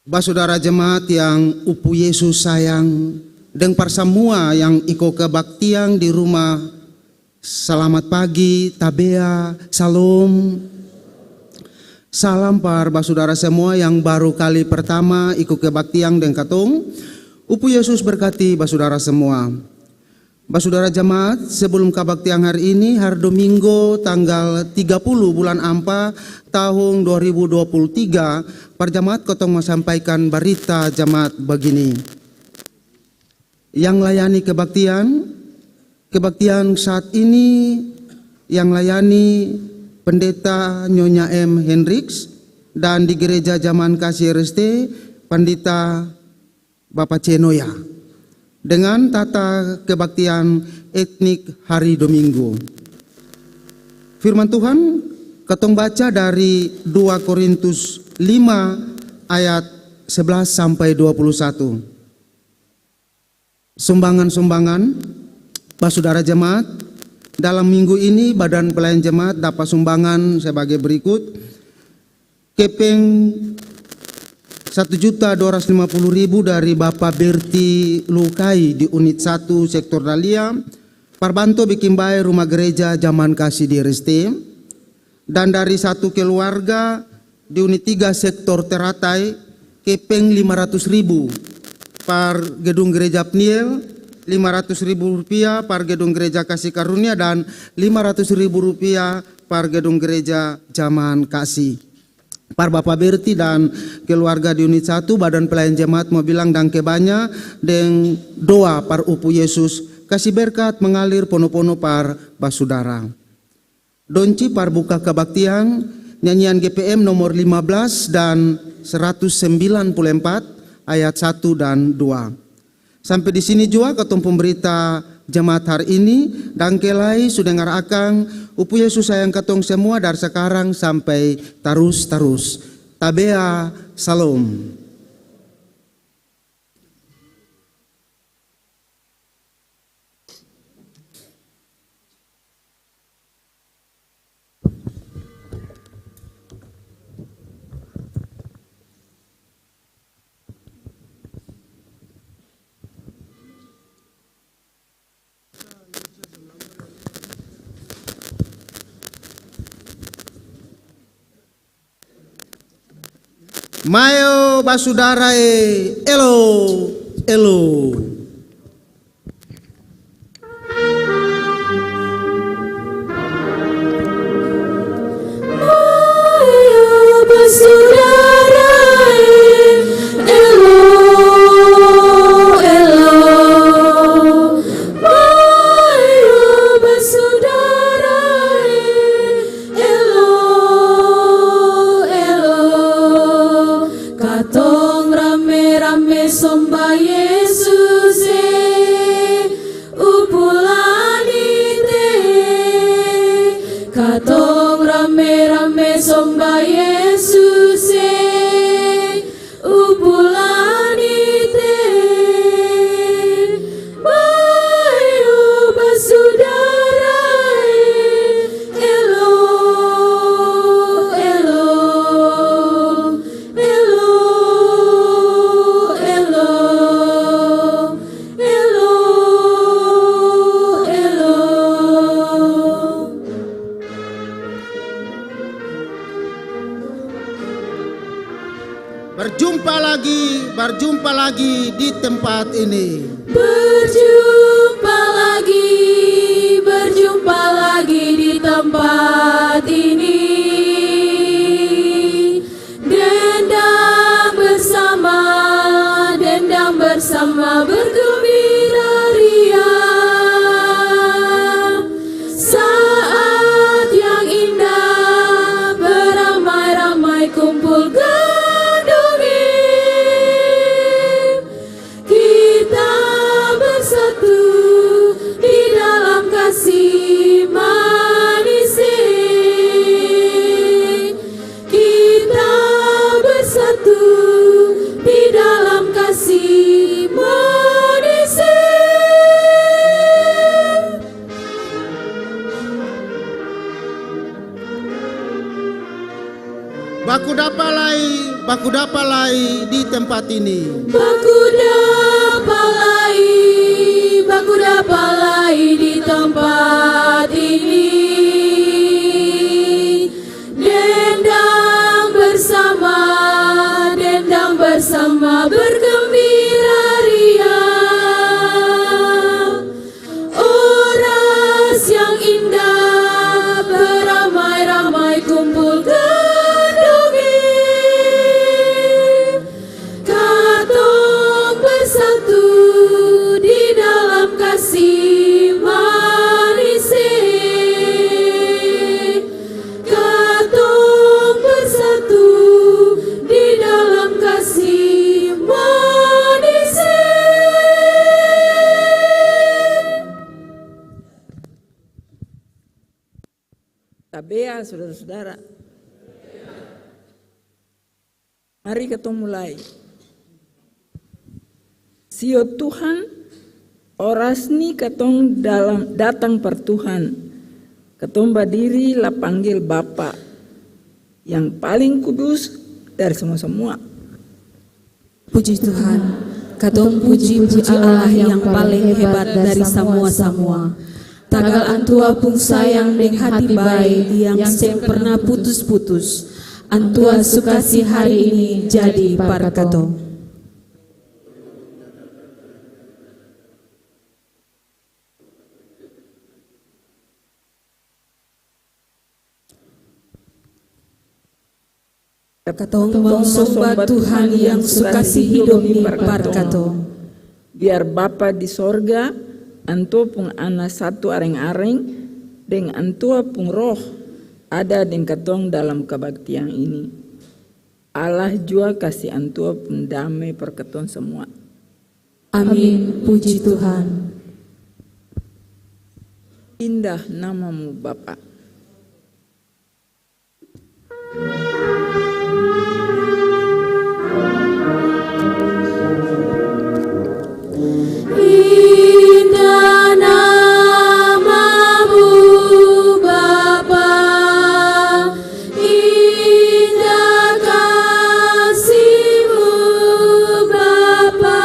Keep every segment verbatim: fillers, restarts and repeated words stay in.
Basudara jemaat yang Upu Yesus sayang, deng par samua yang iko kebaktian di rumah, salamat pagi, tabea, salom. Salam par basudara semua yang baru kali pertama iko kebaktian deng katong. Upu Yesus berkati basudara semua. Basudara jemaat, sebelum kabaktian hari ini, hari Dominggo, tanggal tiga puluh bulan ampa, tahun dua ribu dua puluh tiga, par jemaat kotong mau sampaikan barita jemaat bagini. Yang layani kebaktian, kebaktian saat ini yang layani Pendeta Nyonya M Hendriks, dan di Gereja Zaman Kasih R S T, Pandita Bapa Cenoya, dengan tata kebaktian etnik hari Dominggu. Firman Tuhan, katong baca dari dua Korintus lima ayat sebelas sampai dua puluh satu. Sumbangan-sumbangan, basudara jemaat, dalam minggu ini Badan Pelayan Jemaat dapa sumbangan sebagai berikut. Kepeng satu juta dua ratus lima puluh ribu dari Bapa Berti Lukai di Unit satu Sektor Dalia, par bantu biking bae Rumah Gereja Zaman Kasih di R S T, dan dari satu keluarga di Unit tiga Sektor Teratai, kepeng lima ratus ribu par Gedung Gereja Pniel, lima ratus ribu rupiah par Gedung Gereja Kasih Karunia, dan lima ratus ribu rupiah par Gedung Gereja Zaman Kasih. Par Bapa Berti dan keluarga di Unit satu, Badan Pelayan Jemaat mo bilang dangke banya deng doa par Upu Yesus kasi berkat mangalir pono-pono par basudara. Donci par buka kabaktian, nyanyian G P M nomor lima belas dan seratus sembilan puluh empat ayat satu dan dua. Sampe di sini jua katong pung berita jemaat hari ini. Dangke lai su dengar akang. Upu Yesus sayang katong semua dari sakarang sampe tarus-tarus. Tabea, salom. Mayo basudara e, elo, elo. Mayo basudara e, elo, elo. Mayo basudara e, elo, elo, katong rame-rame somba Yesus e, Upu Lanit e. Katong rame-rame somba Yesus e, Upu Lanit e, mayo basudara e, elo, elo, elo, elo, elo, elo. Berjumpa lagi, berjumpa lagi di tempat ini. Berjumpa lagi, berjumpa lagi di tempat ini. Dendang bersama, dendang bersama bergembira ria. Saat yang indah, beramai-ramai kumpul gandong e. Kita bersatu di dalam kasih manis e. Baku dapa lai, baku dapa lai di tempat ini. Baku dapa lai, baku dapa lai di tempat ini. Dendang bersama, dendang bersama, bergembira ria. Oras yang indah, beramai-ramai kumpulkan dongeng. Katong bersatu di dalam kasih manis. Katong bersatu di dalam kasih manis. Tabea, sudara-sudara. Mari katong mulai. Sio Tuhan, oras ni katong dalam, datang par Tuhan. Katong badiri la panggil Bapa yang paling kudus dari samua-samua. Puji Tuhan, katong puji-puji Allah yang paling hebat dari samua-samua. Tagal Antua pung sayang deng hati bae yang seng perna putus-putus, Antua su kasi hari ini jadi par katong. Katong mau somba Tuhan yang su kasi hidop ni par katong. Biar Bapa di sorga, Antua pung Ana satu areng-areng, deng Antua pung Roh ada deng katong dalam kabaktian ini. Allah jua kasi Antua pung dame par katong samua. Amin. Puji Tuhan. Indah nama-Mu, Bapa. Indah nama-Mu, Bapa. Indah kasih-Mu, Bapa.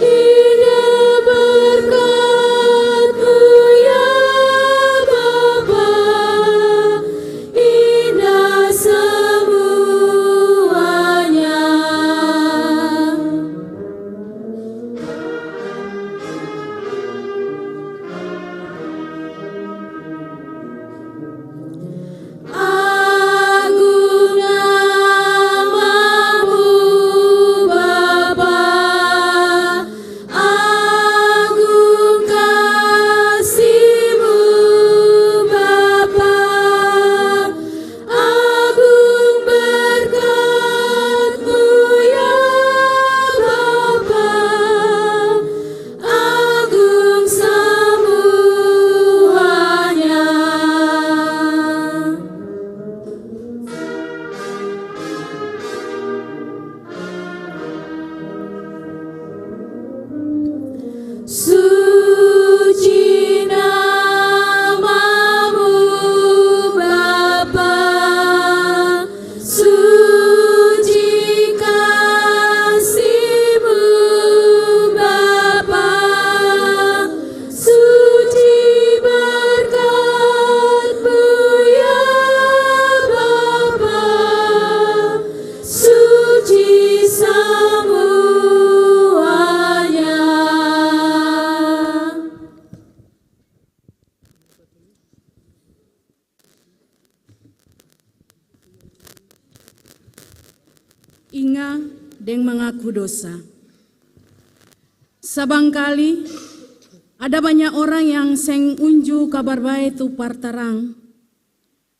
Indah berkat-Mu, ya Bapa. Indah semuanya. Agung nama-Mu, Bapa, agung kasih-Mu, Bapa, agung berkat-Mu, ya Bapa, agung semuanya. Suci nama-Mu, Bapa, suci kasih-Mu, Bapa, suci berkat-Mu, ya Bapa, suci semuanya. Inga deng mangaku dosa. Sabangkali ada banya orang yang seng unju Kabar Bae tu par tarang.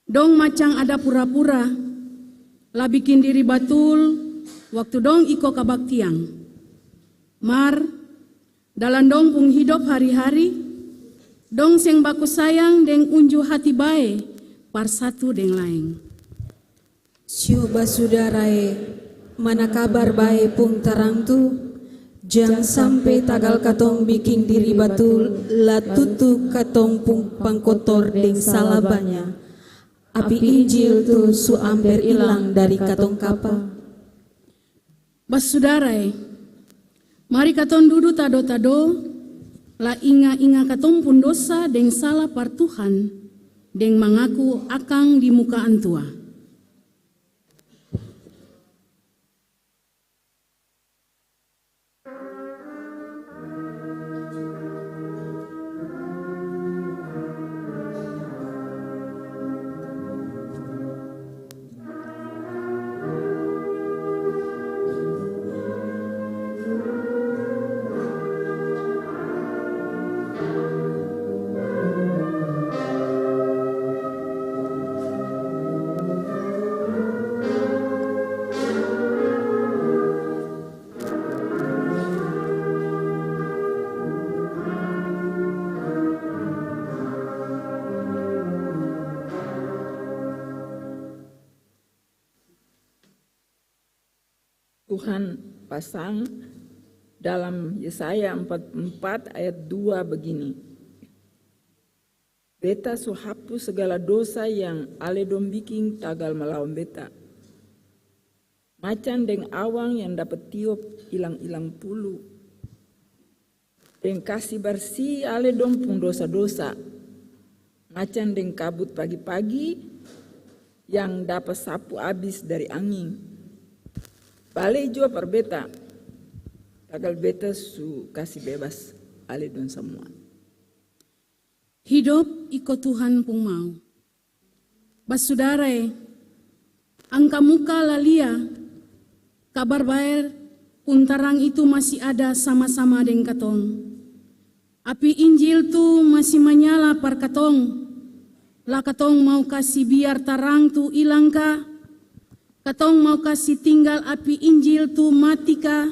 Dong macang ada pura-pura, la biking diri batul waktu dong iko kabaktian. Mar, dalam dong pung hidop hari-hari, dong seng baku sayang deng unju hati bae par satu deng laeng. Sio basudara e, mana Kabar Bae pung tarang tu? Jang sampe tagal katong biking diri batul, la tutu katong pung pangkotor deng sala banya. Api Injil tu su amper ilang dari katong kapa? Basudara e, mari katong dudu tado-tado, la inga-inga katong pung dosa deng sala par Tuhan, deng mangaku akang di muka Antua. Tuhan pasang dalam Yesaya empat puluh empat ayat dua begini, "Beta su hapus segala dosa yang ale dong biking tagal malawan Beta, macan deng awang yang dapa tiop ilang-ilang pulu, deng kasi barsi ale dong pung dosa-dosa, macan deng kabut pagi-pagi yang dapa sapu abis dari anging. Bale jua par Beta, tagal Beta su kasi bebas ale dong samua." Hidop iko Tuhan pung mau. Basudara e, angka muka la lia, Kabar Bae pung tarang itu masi ada sama-sama deng katong. Api Injil tu masi manyala par katong. La katong mau kasi biar tarang tu ilang ka? Katong mau kasi tinggal api Injil tu mati ka?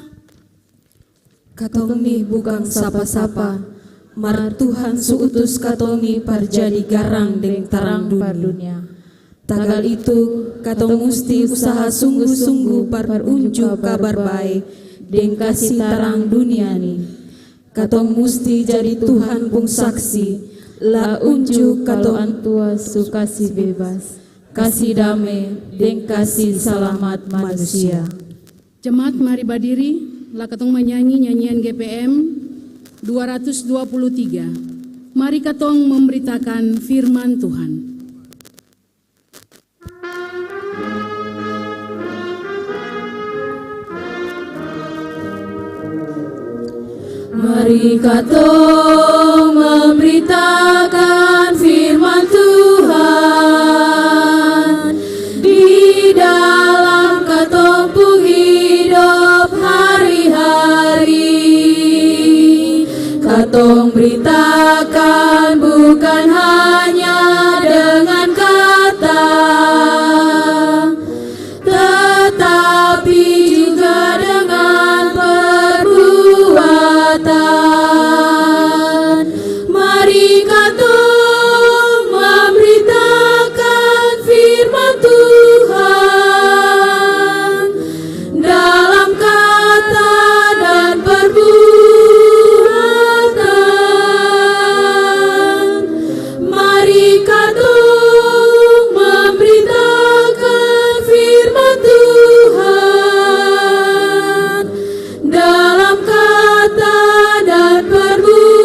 Katong ni bukang sapa-sapa, mar Tuhan su utus katong ni par jadi garang deng tarang dunia. Tagal itu, katong musti usaha sunggu-sunggu par unju Kabar Bae deng kasi tarang dunia ni. Katong musti jadi Tuhan pung saksi, la unju katong Antua su kasi bebas, kasi dame, deng kasi salamat manusia. Jemaat mari badiri, la katong manyanyi nyanyian G P M dua ratus dua puluh tiga. Mari katong memberitakan firman Tuhan. Mari katong memberitakan firman Tuhan di dalam katong pung hidop hari-hari. Katong beritakan bukan hanya dengan kata, tetapi juga dengan perbuatan. Mari katong memberitakan firman Tuhan dalam kata dan perbuatan. Mari katong memberitakan firman Tuhan dalam kata dan perbuatan.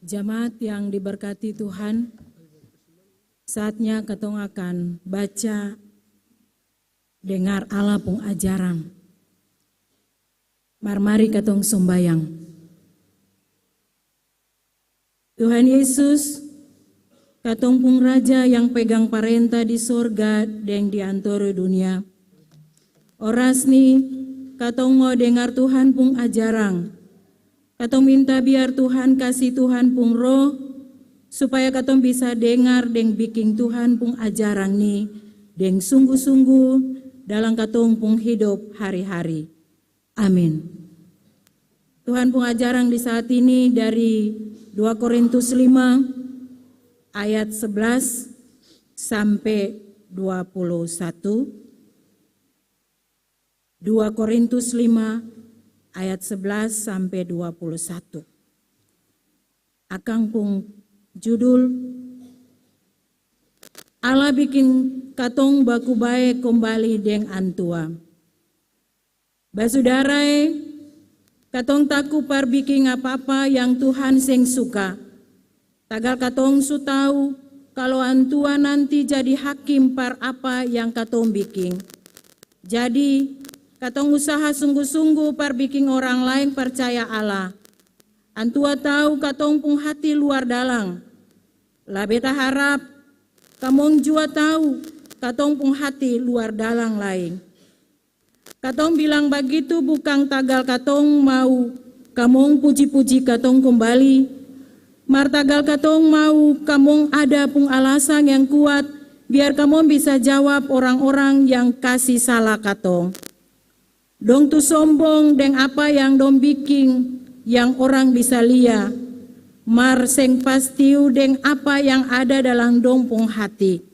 Jemaat yang diberkati Tuhan, saatnya katong akan baca, dengar Allah pung ajaran. Mar mari katong sombayang. Tuhan Yesus, katong pung Raja yang pegang parenta di sorga deng di antara dunia. Oras ni, katong mau dengar Tuhan pung ajarang. Katong minta biar Tuhan kasi Tuhan pung Roh, supaya katong bisa dengar deng biking Tuhan pung ajarang ni deng sungguh-sungguh dalam katong pung hidop hari-hari. Amin. Tuhan pung ajarang di saat ini dari dua Korintus lima ayat sebelas sampe dua puluh satu, dua Korintus lima ayat sebelas sampe dua puluh satu. Akang pung judul, Allah biking katong baku bae kombali deng antua. Basudara e, katong taku par biking apa-apa yang Tuhan seng suka. Tagal katong su tau kalo antua nanti jadi hakim par apa yang katong biking. Jadi, katong usaha sunggu-sunggu par biking orang laeng parcaya Allah. Antua tau katong pung hati luar dalang. La beta harap kamong jua tau katong pung hati luar dalang lai. Katong bilang bagitu bukang tagal katong mau kamong puji-puji katong kombali, mar tagal katong mau kamong ada pung alasan yang kuat biar kamong bisa jawab orang-orang yang kasi sala katong. Dong tu sombong deng apa yang dong biking yang orang bisa lia, mar seng pastiu deng apa yang ada dalam dong pung hati.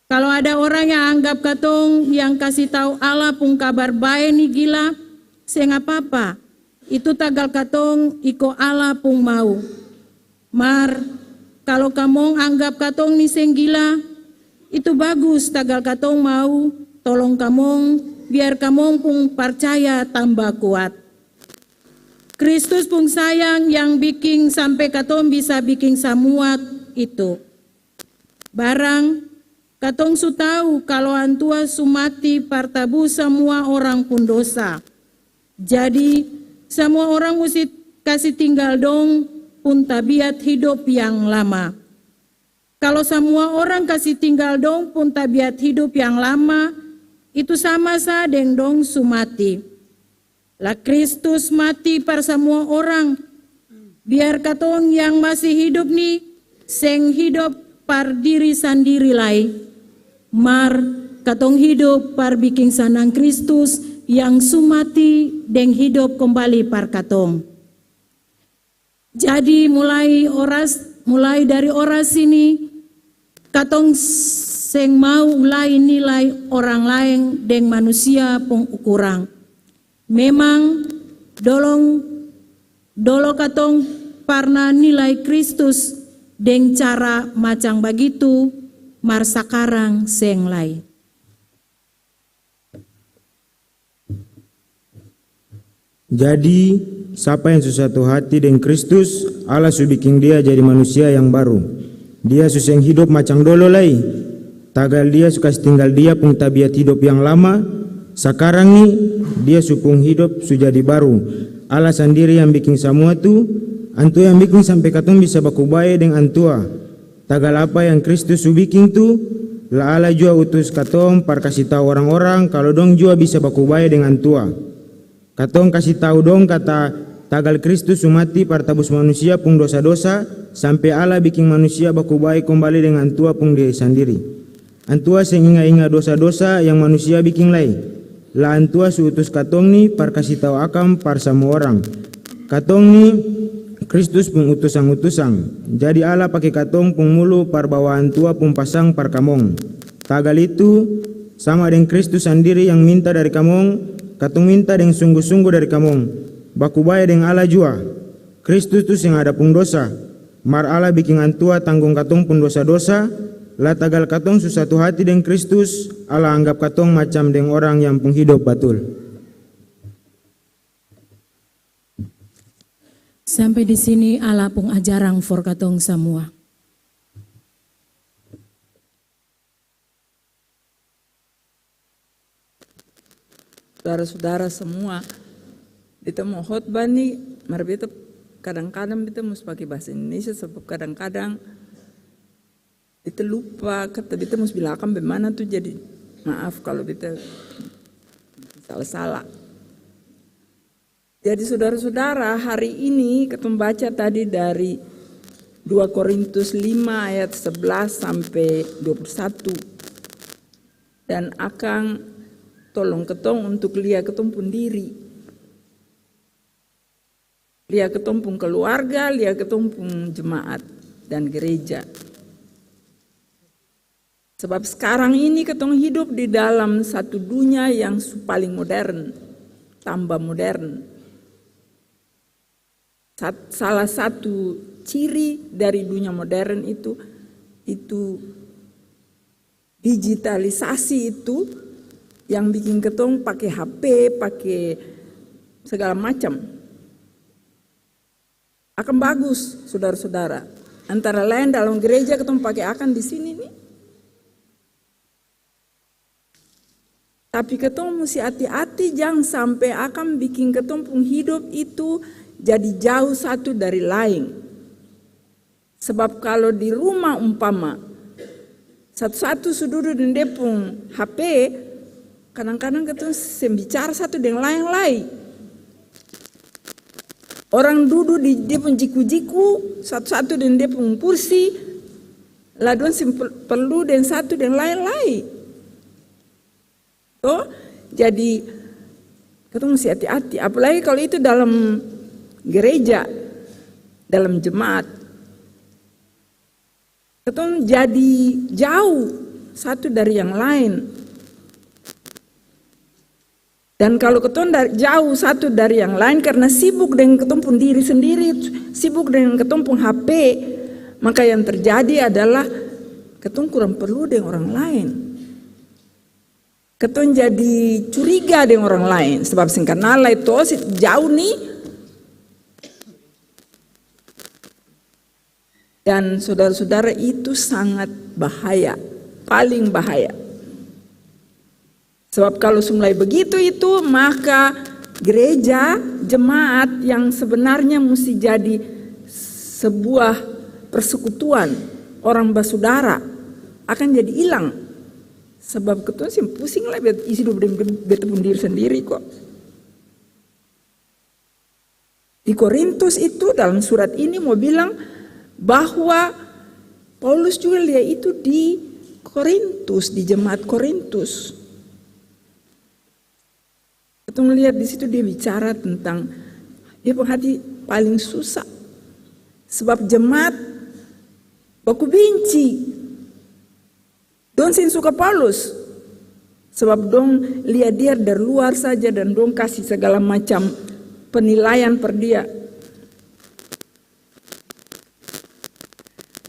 Kalo ada orang yang anggap katong yang kasi tau Allah pung Kabar Bae ni gila, seng apa-apa. Itu tagal katong iko Allah pung mau. Mar, kalo kamong anggap katong ni seng gila, itu bagus, tagal katong mau tolong kamong, biar kamong pung parcaya tamba kuat. Kristus pung sayang yang biking sampe katong bisa biking samua itu. Barang katong su tau kalo antua su mati par tabus samua orang pung dosa. Jadi, samua orang musti kasi tinggal dong pung tabiat hidop yang lama. Kalo samua orang kasi tinggal dong pung tabiat hidop yang lama, itu sama sa deng dong su mati. La Kristus mati par samua orang, biar katong yang masih hidop ni seng hidop par diri sandiri lai, mar katong hidop par biking sanang Kristus yang su mati deng hidop kombali par katong. Jadi mulai oras, mulai dari oras ini, katong seng mau lai nilai orang laeng deng manusia pung ukuran. Memang dolong, dolo katong parna nilai Kristus deng cara macam bagitu, mar sakarang seng lai. Jadi, sapa yang su satu hati deng Kristus, Allah su biking dia jadi manusia yang baru. Dia su seng hidop macam dolo lai. Tagal dia su kas tinggal dia pung tabiat hidop yang lama, sakarang ni dia su pung hidop su jadi baru. Allah sandiri yang biking samua tu, antua yang biking sampe katong bisa baku bae deng antua. Tagal apa yang Kristus su biking tu, la Allah jua utus katong par kasi tau orang-orang kalu dong jua bisa baku bae deng antua. Katong kasi tau dong kata, tagal Kristus su mati par tabus manusia pung dosa-dosa, sampe Allah biking manusia baku bae kombali deng antua pung diri sandiri. Antua seng inga-inga dosa-dosa yang manusia biking lai. La antua su utus katong ni par kasi tau akang par samua orang. Katong ni Kristus pung utusan-utusan. Jadi Allah pake katong pung mulu par bawa antua pung pasang par kamong. Tagal itu, sama deng Kristus sandiri yang minta dari kamong, katong minta deng sunggu-sunggu dari kamong. Baku bae deng Allah jua. Kristus tu seng ada pung dosa. Mar Allah biking antua tanggong katong pung dosa-dosa, la tagal katong su satu hati deng Kristus, Allah anggap katong macam deng orang yang pung hidop batul. Sampe di sini Allah pung ajarang for katong samua. Sudara-sudara samua, beta mo khotbah ni, mar beta kadang-kadang beta mus pake bahasa Indonesia, sabab kadang-kadang beta lupa kata beta mus bilang akang bagimana tu, jadi maaf kalu beta sala-sala. Jadi, sudara-sudara, hari ini katong baca tadi dari dua Korintus lima ayat sebelas sampe dua puluh satu. Dan akang tolong katong untuk lia katong pung diri. Lia katong pung keluarga, lia katong pung jemaat dan gereja. Sebab skarang ini katong hidup di dalam satu dunia yang su-, paling modern, tamba modern. Sat-, salah satu ciri dari dunia modern itu, itu digitalisasi itu yang biking katong pake H P, pake segala macam. Akang bagus, sudara-sudara. Antara laeng dalam gereja katong pake akang di sini ni. Tapi katong musti ati-ati, jang sampe akang biking katong pung hidop itu jadi jauh satu dari laeng. Sebab kalo di rumah umpama, satu-satu su dudu deng dia pung H P, kadang-kadang katong seng bicara satu deng laeng lai. Orang dudu di dia pung jiku-jiku, satu-satu deng dia pung kursi, la dong seng per-, perlu deng satu deng laeng lai. To, jadi katong musti hati-hati, apalagi kalo itu dalam gereja, dalam jemaat. Katong jadi jauh satu dari yang lain. Dan kalo katong da-, jauh satu dari yang lain karna sibuk deng katong pung diri sendiri, sibuk deng katong pung H P, maka yang terjadi adalah katong kurang perlu deng orang lain. Katong jadi curiga deng orang lain, sebab seng kanal lai to, si jauh ni. Dan saudara-saudara, itu sangat bahaya, paling bahaya. Sebab kalo su mulai begitu itu, maka gereja, jemaat yang sebenarnya musti jadi sebuah persekutuan orang basudara akan jadi ilang. Sebab katong seng pusing lai bet-, isi hidup deng bet-, beta pung diri sandiri ko. Di Korintus itu, dalam surat ini mau bilang bahwa Paulus juga lia itu di Korintus, di jemaat Korintus. Katong lihat di situ dia bicara tentang dia pung hati paling susah. Sebab jemaat baku binci. Dong seng suka Paulus. Sebab dong lia dia dari luar saja dan dong kasi segala macam penilaian per dia.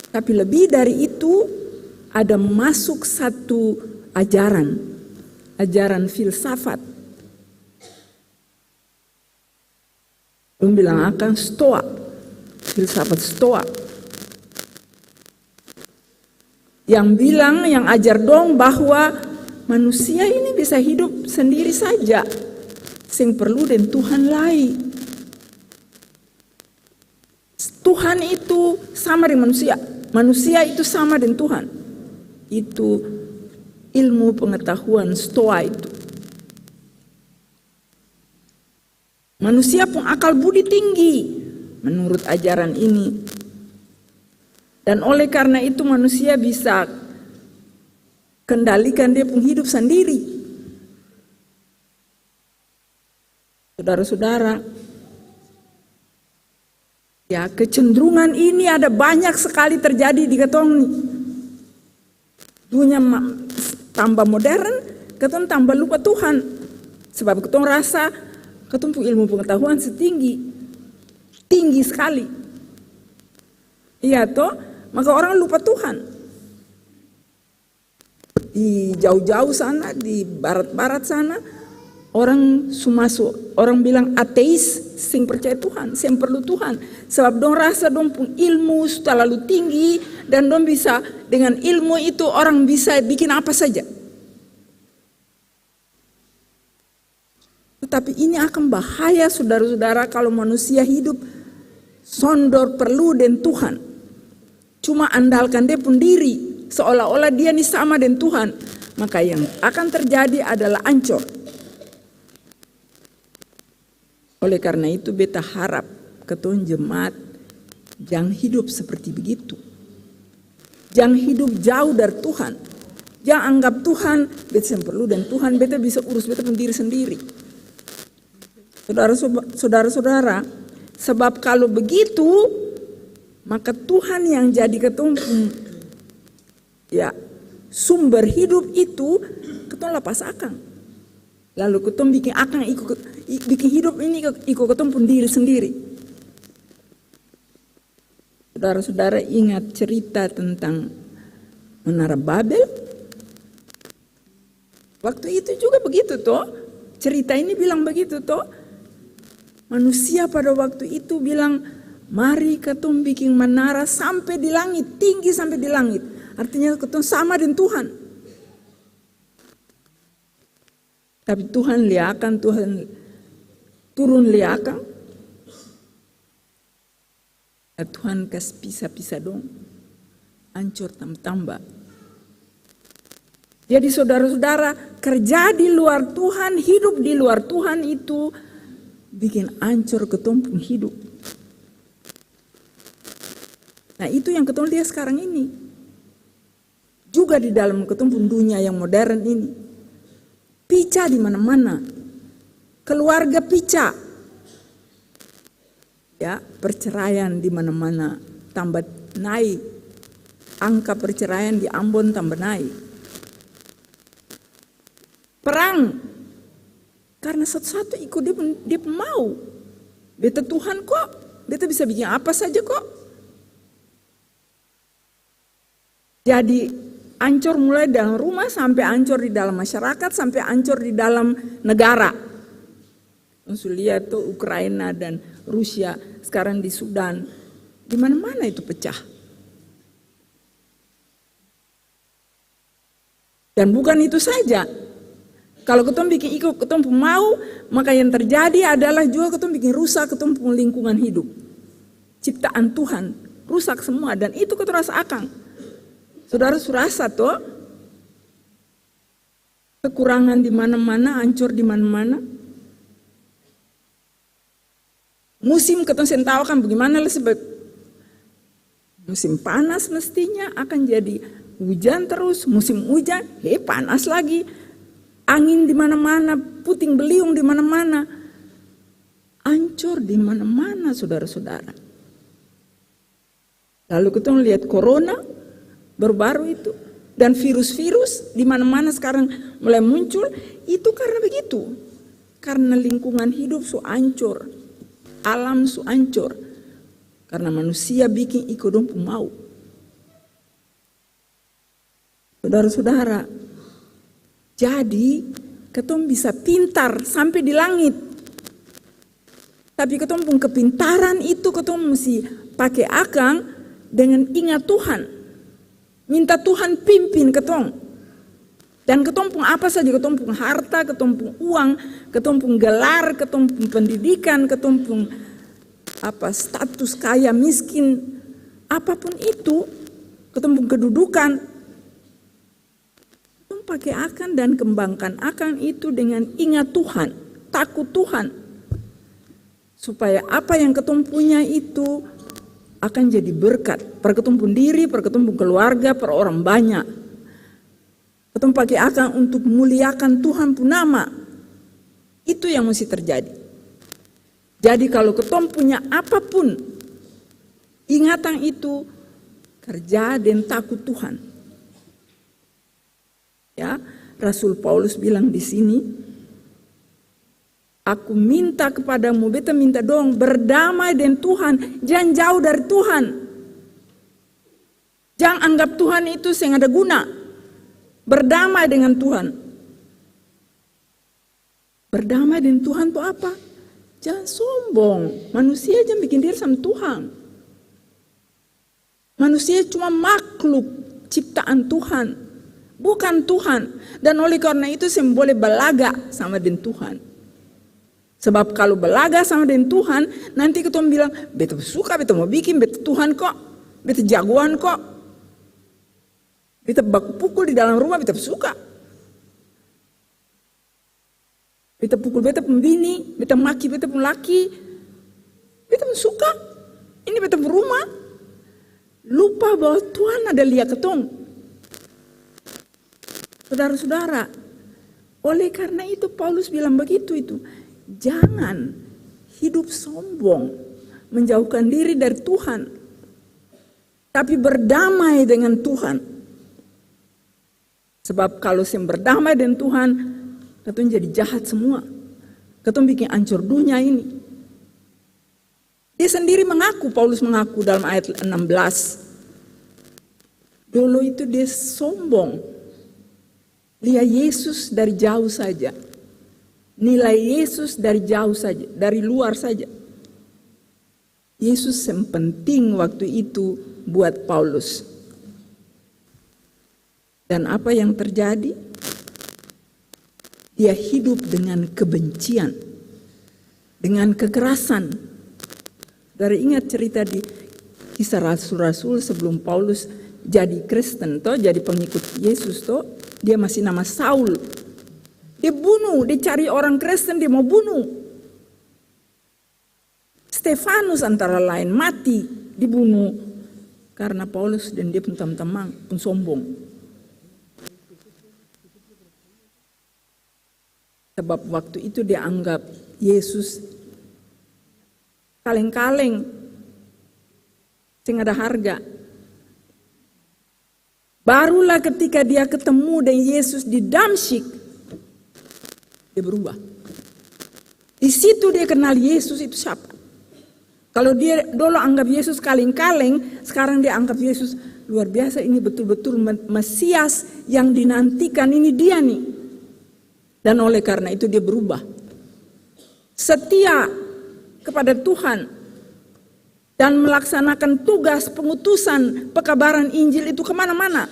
Tapi lebih dari itu, ada masuk satu ajaran, ajaran filsafat. Dong bilang akang Stoa, filsafat Stoa. Yang bilang, yang ajar dong bahwa manusia ini bisa hidup sendiri saja, seng perlu deng Tuhan lai. Tuhan itu sama deng manusia, manusia itu sama deng Tuhan. Itu ilmu pengetahuan Stoa itu. Manusia pung akal budi tinggi menurut ajaran ini. Dan oleh karna itu manusia bisa kendalikan dia pung hidup sandiri. Sudara-sudara, ya, kecenderungan ini ada banyak sekali terjadi di katong ni. Dunia ma-, tamba modern, katong tamba lupa Tuhan. Sebab katong rasa katong pung ilmu pengetahuan su tinggi, tinggi skali. Iya to? Maka orang lupa Tuhan. Di jauh-jauh sana, di barat-barat sana, orang su maso, orang bilang ateis, seng percaya Tuhan, seng perlu Tuhan. Sebab dong rasa dong pung ilmu su talalu tinggi, dan dong bisa, dengan ilmu itu orang bisa bikin apa saja. Tetapi ini akan bahaya, sudara-sudara, kalo manusia hidup sondor perlu deng Tuhan. Cuma andalkan dia pung diri, seolah-olah dia ni sama deng Tuhan, maka yang akan terjadi adalah ancor. Oleh karna itu, beta harap katong jemaat jang hidup seperti begitu. Jang hidup jauh dari Tuhan. Jang anggap Tuhan, beta seng perlu deng Tuhan, beta bisa urus beta pung diri sendiri. Saudara, saudara-saudara, sebab kalo begitu, maka Tuhan yang jadi katong pung, ya, sumber hidup itu, katong lapas akang. Lalu katong biking akang iko, i-, biking hidup ini iko, iko katong pung diri sendiri. Saudara-saudara ingat cerita tentang Menara Babel? Waktu itu juga begitu to. Cerita ini bilang begitu to. Manusia pada waktu itu bilang, "Mari katong biking menara sampe di langit, tinggi sampe di langit." Artinya katong sama deng Tuhan. Tapi Tuhan lia akang, Tuhan turun lia akang. Tuhan kas pisa-pisa dong, ancor tamba-tamba. Jadi saudara-saudara, kerja di luar Tuhan, hidup di luar Tuhan itu bikin ancor katong pung hidup. Nah, itu yang katong lia skarang ini. Juga di dalam katong pung dunia yang modern ini. Pica di mana-mana. Keluarga pica. Ya, perceraian di mana-mana tambah naik. Angka perceraian di Ambon tambah naik. Perang. Karena satu-satu iko dia pung, dia pung mau. Beta Tuhan kok, beta bisa bikin apa saja kok. Jadi, ancor mulai dalam rumah sampe ancor di dalam masyarakat, sampe ancor di dalam negara. Su lia to, Ukraina dan Rusia, skarang di Sudan. Di mana-mana itu pecah. Dan bukan itu saja. Kalo katong biking iko katong pung mau, maka yang terjadi adalah juga katong biking rusak katong pung lingkungan hidup. Ciptaan Tuhan rusak semua, dan itu katong rasa akang. Saudara su rasa to? Kekurangan di mana-mana, ancor di mana-mana. Musim katong seng tau akang bagimana lai, sebab musim panas mestinya akang jadi hujan terus, musim hujan, he, panas lagi. Angin di mana-mana, puting beliung di mana-mana. Ancor di mana-mana, saudara-saudara. Lalu katong lihat corona baru-baru itu, dan virus-virus di mana-mana skarang mulai muncul, itu karna begitu. Karna lingkungan hidup su ancor, alam su ancor. Karna manusia biking iko dong pung mau. Sudara-sudara, jadi katong bisa pintar sampe di langit. Tapi katong pung kepintaran itu katong musti pake akang dengan inga Tuhan. Minta Tuhan pimpin katong. Dan katong pung apa saja, katong pung harta, katong pung uang, katong pung gelar, katong pung pendidikan, katong pung apa, status kaya miskin, apapun itu, katong pung kedudukan, katong pake akang dan kembangkan akang itu dengan inga Tuhan, takut Tuhan. Supaya apa yang katong punya itu akang jadi berkat par katong pung diri, par katong pung keluarga, par orang banya. Katong pake akang untuk muliakan Tuhan pung nama. Itu yang musti terjadi. Jadi, kalo katong punya apapun, ingatang itu, karja deng taku Tuhan. Ya, Rasul Paulus bilang di sini, "Aku minta kepadamu," beta minta dong, "berdamai deng Tuhan, jang jauh dari Tuhan." Jang anggap Tuhan itu seng ada guna. Berdamai dengan Tuhan. Berdamai deng Tuhan tu apa? Jang sombong. Manusia jang biking diri sama Tuhan. Manusia cuma makhluk ciptaan Tuhan, bukan Tuhan. Dan oleh karna itu seng boleh balaga sama deng Tuhan. Sebab kalo balaga sama deng Tuhan, nanti katong bilang, "Beta suka, beta mo biking, beta Tuhan ko, beta jagoan ko, beta baku pukul di dalam rumah, beta suka. Beta pukul beta pung bini, beta maki beta pung laki, beta pung suka, ini beta pung rumah." Lupa bahwa Tuhan ada lia katong. Sudara-sudara, oleh karna itu Paulus bilang bagitu itu, jangan hidup sombong, menjauhkan diri dari Tuhan, tapi berdamai dengan Tuhan. Sebab kalo seng berdamai deng Tuhan, katong jadi jahat semua. Katong biking ancor dunia ini. Dia sendiri mengaku, Paulus mengaku dalam ayat enam belas, dolo itu dia sombong. Lia Yesus dari jauh saja. Nilai Yesus dari jauh saja, dari luar saja. Yesus seng penting waktu itu buat Paulus. Dan apa yang terjadi? Dia hidup dengan kebencian, dengan kekerasan. Saudara ingat cerita di Kisah Rasul-Rasul sebelum Paulus jadi Kristen to, jadi pengikut Yesus to, dia masih nama Saul. Dia bunuh, dia cari orang Kristen, dia mau bunuh. Stefanus antara lain mati dibunuh karna Paulus deng dia pung tamang-tamang pung sombong. Sebab waktu itu dia anggap Yesus kaleng-kaleng, seng ada harga. Barulah ketika dia ketemu deng Yesus di Damsyik, dia berubah. Di situ dia kenal Yesus itu siapa. Kalau dia dolo anggap Yesus kaleng-kaleng, sekarang dia anggap Yesus luar biasa, ini betul-betul Me-, Mesias yang dinantikan, ini dia nih. Dan oleh karena itu dia berubah. Setia kepada Tuhan dan melaksanakan tugas pengutusan pekabaran Injil itu kemana-mana.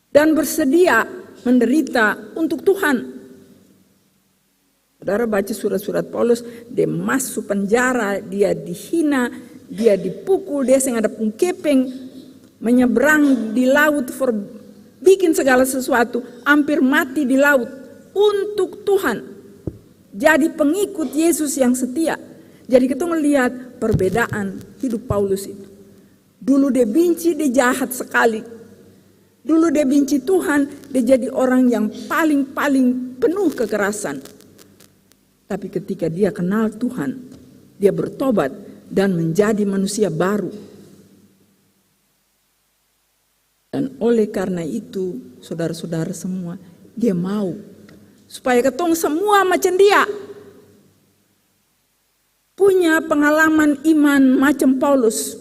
Dan bersedia menderita untuk Tuhan. Saudara baca surat-surat Paulus, dia maso penjara, dia dihina, dia dipukul, dia seng ada pung kepeng, menyeberang di laut, for, bikin segala sesuatu, hampir mati di laut untuk Tuhan. Jadi pengikut Yesus yang setia. Jadi katong lihat perbedaan hidup Paulus itu. Dulu dia binci, dia jahat sekali. Dulu dia binci Tuhan, dia jadi orang yang paling-paling penuh kekerasan. Tapi ketika dia kenal Tuhan, dia bertobat dan menjadi manusia baru. Dan oleh karna itu, sodara-sodara semua, dia mau supaya katong semua macam dia punya pengalaman iman macam Paulus.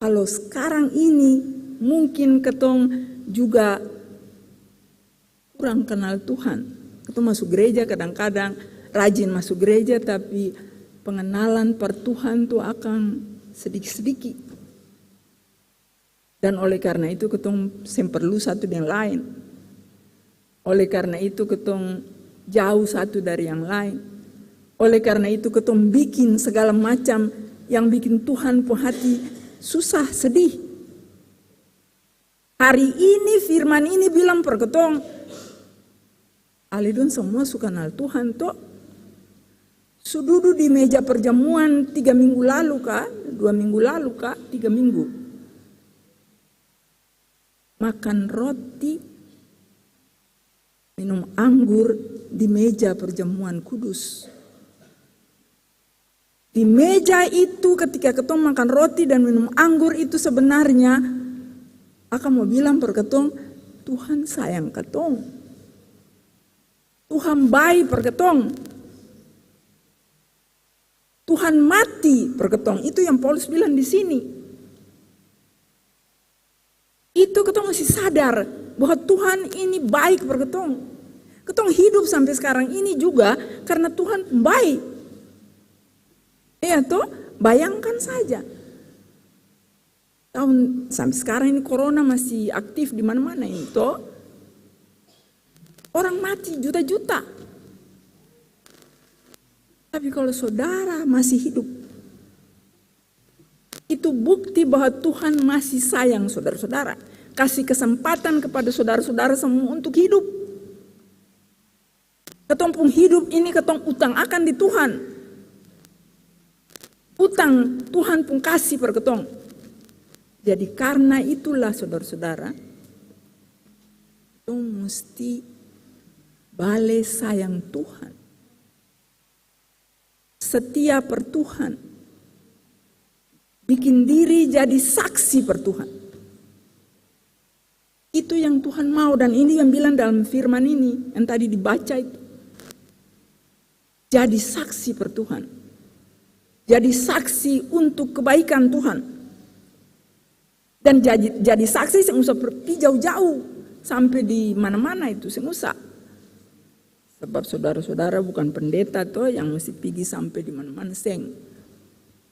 Kalo skarang ini mungkin katong juga kurang kanal Tuhan. Katong maso gereja kadang-kadang, rajin maso gereja, tapi pengenalan par Tuhan tu akang sadiki-sadiki. Dan oleh karna itu, katong seng perlu satu deng laeng. Oleh karna itu, katong jauh satu dari yang laeng. Oleh karna itu, katong bikin sagala macam yang bikin Tuhan pung hati susah, sedih. Hari ini firman ini bilang par katong, ale dong samua su kanal Tuhan to? Su dudu di meja perjamuan tiga minggu lalu ka, dua minggu lalu ka, tiga minggu. Makan roti, minum anggur di meja perjamuan kudus. Di meja itu, ketika katong makan roti dan minum anggur itu, sebenarnya akang mo bilang par katong, Tuhan sayang katong. Tuhan bae par katong. Tuhan mati par katong. Itu yang Paulus bilang di sini. Itu katong musti sadar bahwa Tuhan ini baik par katong. Katong hidup sampe skarang ini juga karna Tuhan baik. Iya to? Bayangkan saja. Tahun sampe skarang ini korona masih aktif di mana-mana ini to. Orang mati juta-juta. Tapi kalo sodara masih hidup, itu bukti bahwa Tuhan masih sayang sodara-sodara. Kasi kesempatan kepada sodara-sodara samua untuk hidup. Katong pung hidup ini katong utang akang di Tuhan. Utang Tuhan pung kasi par katong. Jadi karna itulah sodara-sodara, katong musti bale sayang Tuhan. Setia par Tuhan. Bikin diri jadi saksi par Tuhan. Itu yang Tuhan mau, dan ini yang bilang dalam firman ini, yang tadi dibaca itu. Jadi saksi per Tuhan. Jadi saksi untuk kebaikan Tuhan. Dan jadi, jadi saksi seng usah pi jauh-jauh, sampe di mana-mana itu seng usah. Sebab sodara-sodara bukan pendeta to yang musti pigi sampe di mana-mana, seng.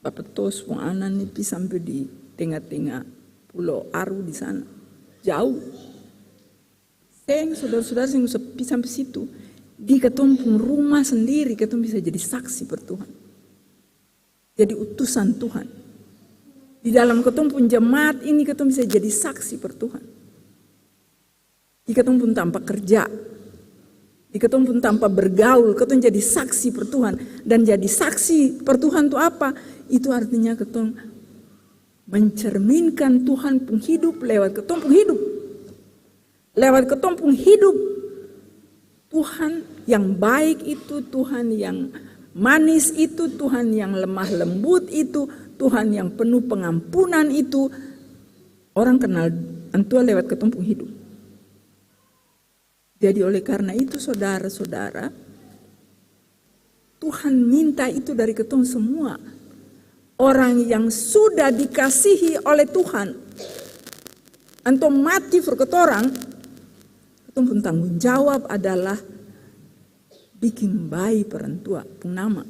Bapa Tos pung ana ni pi sampe di tenga-tenga Pulo Aru di sana. Jauh. Seng, sodara-sodara seng usah pi sampe situ. Di katong pung rumah sendiri katong bisa jadi saksi par Tuhan. Jadi utusan Tuhan. Di dalam katong pung jemaat ini katong bisa jadi saksi par Tuhan. Di katong pung tampa kerja, di katong pung tampa bergaul, katong jadi saksi par Tuhan. Dan jadi saksi par Tuhan tu apa? Itu artinya katong mencerminkan Tuhan pung hidup lewat katong pung hidup. Lewat katong pung hidup, Tuhan yang baik itu, Tuhan yang manis itu, Tuhan yang lemah lembut itu, Tuhan yang penuh pengampunan itu, orang kenal Antua lewat katong pung hidup. Jadi oleh karna itu, sodara-sodara, Tuhan minta itu dari katong semua. Orang yang sudah dikasihi oleh Tuhan, antua mati for katorang, katong pung tanggung jawab adalah biking bae par Antua pung nama.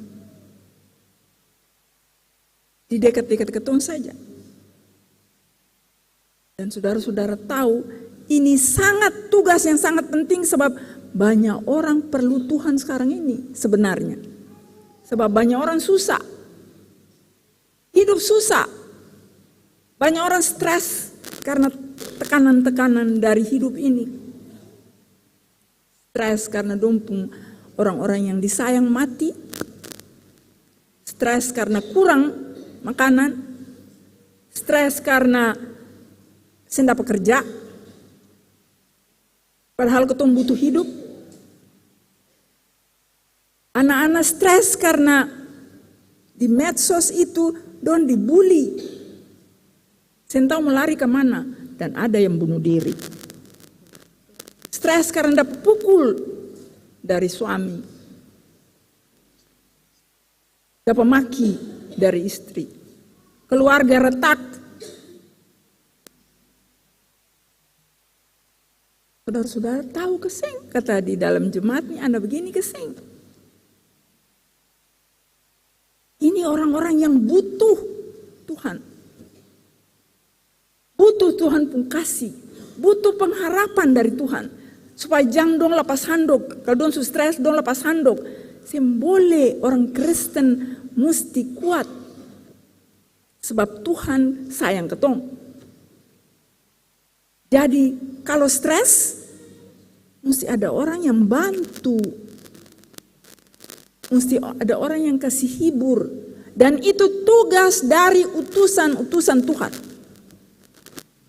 Di dekat-dekat katong saja. Dan sudara-sudara tahu, ini sangat, tugas yang sangat penting, sebab banyak orang perlu Tuhan sekarang ini sebenarnya. Sebab banyak orang susah. Hidup susah. Banyak orang stres karena tekanan-tekanan dari hidup ini. Stres karna dong pung orang-orang yang disayang mati. Stres karna kurang makanan. Stres karna seng dapa kerja. Padahal katong butuh hidup. Ana-ana stres karna di medsos itu dong dibuli. Seng tau mo lari kamana, dan ada yang bunuh diri. Stres karna dapa pukul dari suami, dapa maki dari istri, keluarga retak. Sudara-sudara tau ka seng? Kata di dalam jemaat ni ada begini ka seng? Ini orang-orang yang butuh Tuhan. Butuh Tuhan pung kasih. Butuh pengharapan dari Tuhan. Supaya jang dong lapas handok. Kalo dong su stres, dong lapas handok. Seng boleh, orang Kristen musti kuat. Sebab Tuhan sayang katong. Jadi, kalo stres, musti ada orang yang bantu. Musti ada orang yang kasi hibur. Dan itu tugas dari utusan-utusan Tuhan.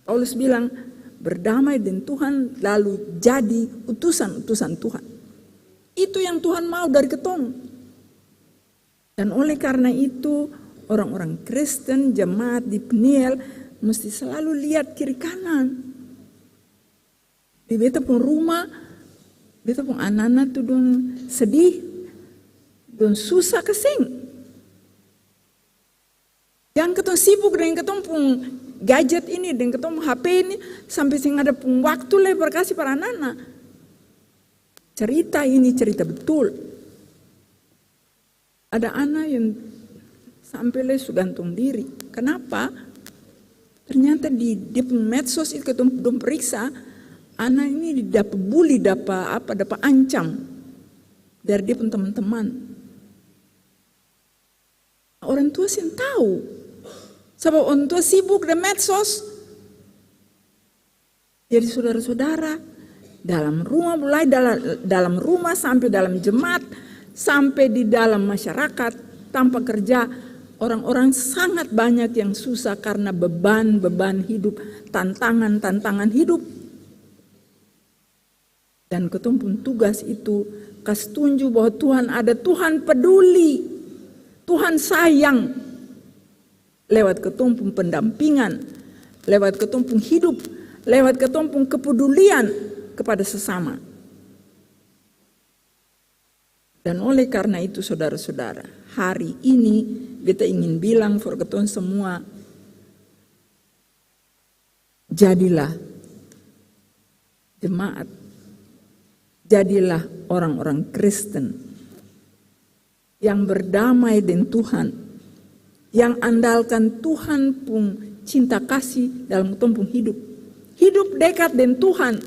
Paulus bilang, "Berdamai deng Tuhan, lalu jadi utusan-utusan Tuhan." Itu yang Tuhan mau dari katong. Dan oleh karna itu, orang-orang Kristen, jemaat di Peniel, musti slalu lia kiri kanan. Di beta pung rumah, beta pung ana-ana tu dong sedih, dong susah ka seng? Jang katong sibuk deng katong pung gadget ini, deng katong pung H P ini, sampe seng ada pung waktu lai par kasi par ana-ana. Carita ini carita betul. Ada ana yang sampe lai su gantong diri. Kanapa? Ternyata di dia pung medsos itu, katong dong periksa, ana ini dapa buli, dapa apa, dapa ancam dari dia pung teman-teman. Orang tua seng tau. Sabab orang tua sibuk deng medsos. Jadi sudara-sudara, dalam rumah, mulai dala-, dalam rumah sampe dalam jemaat, sampe di dalam masyarakat, tampa kerja, orang-orang sangat banyak yang susah karna beban-beban hidup, tantangan-tantangan hidup. Dan katong pung tugas itu kas tunju bahwa Tuhan ada, Tuhan peduli, Tuhan sayang. Lewat katong pung pendampingan, lewat katong pung hidup, lewat katong pung kepedulian kepada sesama. Dan oleh karna itu, sodara-sodara, hari ini beta ingin bilang for katong semua, jadilah jemaat, jadilah orang-orang Kristen yang berdamai deng Tuhan, yang andalkan Tuhan pung cinta kasih dalam katong pung hidup. Hidup dekat deng Tuhan.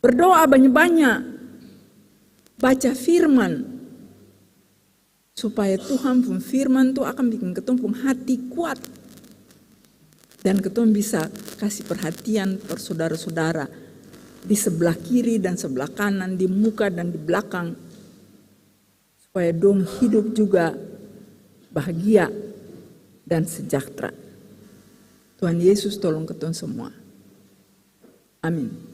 Berdoa banya-banya, baca firman, supaya Tuhan pung firman tu akang biking katong pung hati kuat, dan katong bisa kasi perhatian par sodara-sodara di sebelah kiri dan sebelah kanan, di muka dan di blakang, supaya dong hidup juga bahagia dan sejahtera. Tuhan Yesus tolong katong semua. Amin.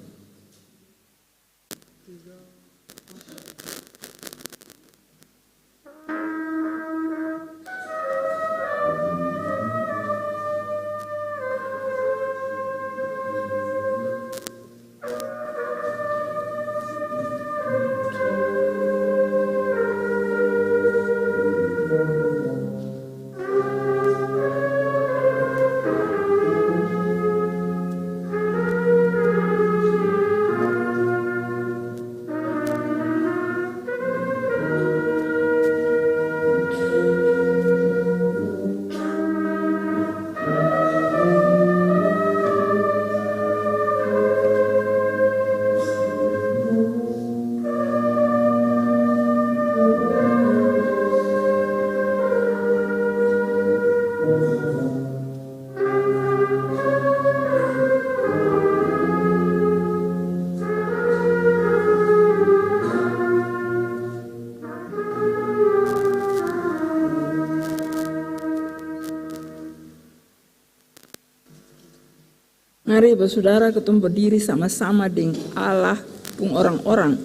Mari, basudara, katong badiri sama-sama deng Allah pung orang-orang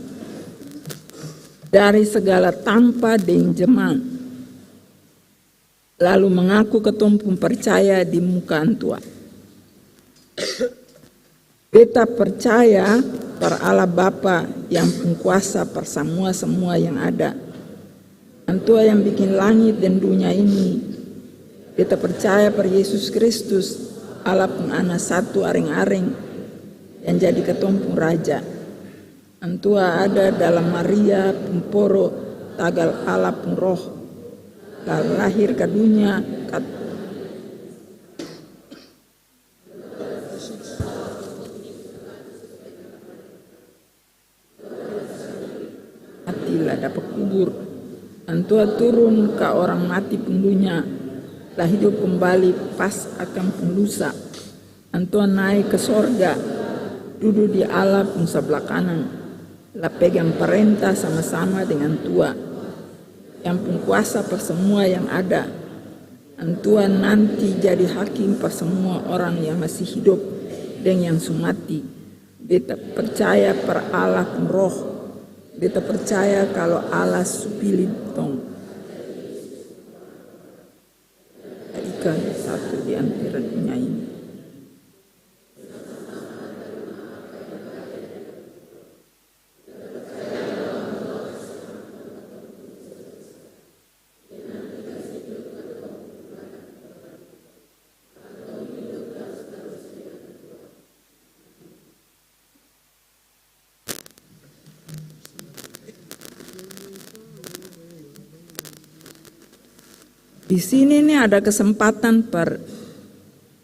dari segala tampa deng jaman, lalu mangaku katong pung parcaya di muka Antua. Beta parcaya par Allah Bapa yang pung kuasa par samua-samua yang ada. Antua yang biking langit deng dunia ini. Beta parcaya par Yesus Kristus, Allah pung Ana satu areng-areng, yang jadi katong pung Raja. Antua ada dalam Maria pung poro, tagal Allah pung Roh, la lahir ka dunia, kat-, mati la dapa kubur. Antua turun ka orang mati pung dunia, la hidup kumbali pas akang pung lusa. Antua nae ka sorga, dudu di Allah pung sabla kanan, la pegang parenta sama-sama deng Antua, yang pung kuasa par samua yang ada. Antua nanti jadi hakim pa samua orang yang masi hidop deng yang su mati. Beta parcaya par Allah pung Roh. Beta parcaya kalu Allah su pili tong. Ikan satu di antara dunia ini. Di sini ni ada kesempatan par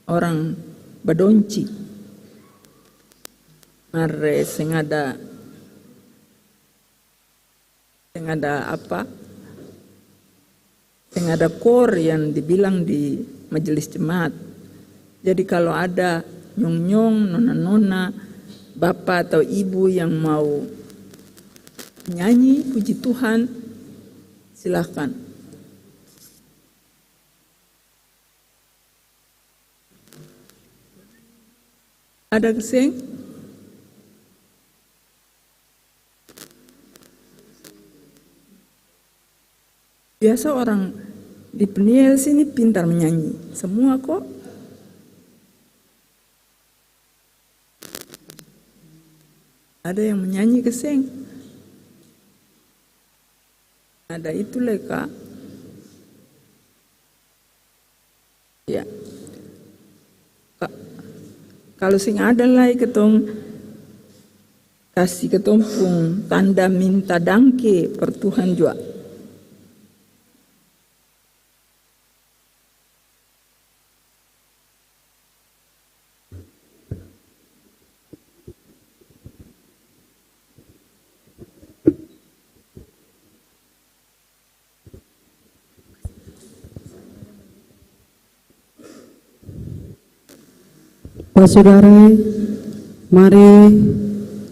orang badonci. Mar seng ada, seng ada apa, seng ada kor yang dibilang di majelis jemaat. Jadi, kalo ada nyong-nyong, nona-nona, bapa atau ibu yang mau nyanyi puji Tuhan, silahkan. Ada seng? Biasa orang di Peniel sini pintar menyanyi. Semua kok. Ada yang menyanyi ke seng? Ada itu le, Kak. Ya. Ka-, kalo seng ada lai, katong kasi katong pung tanda minta dangke par Tuhan jua. Basudara, mari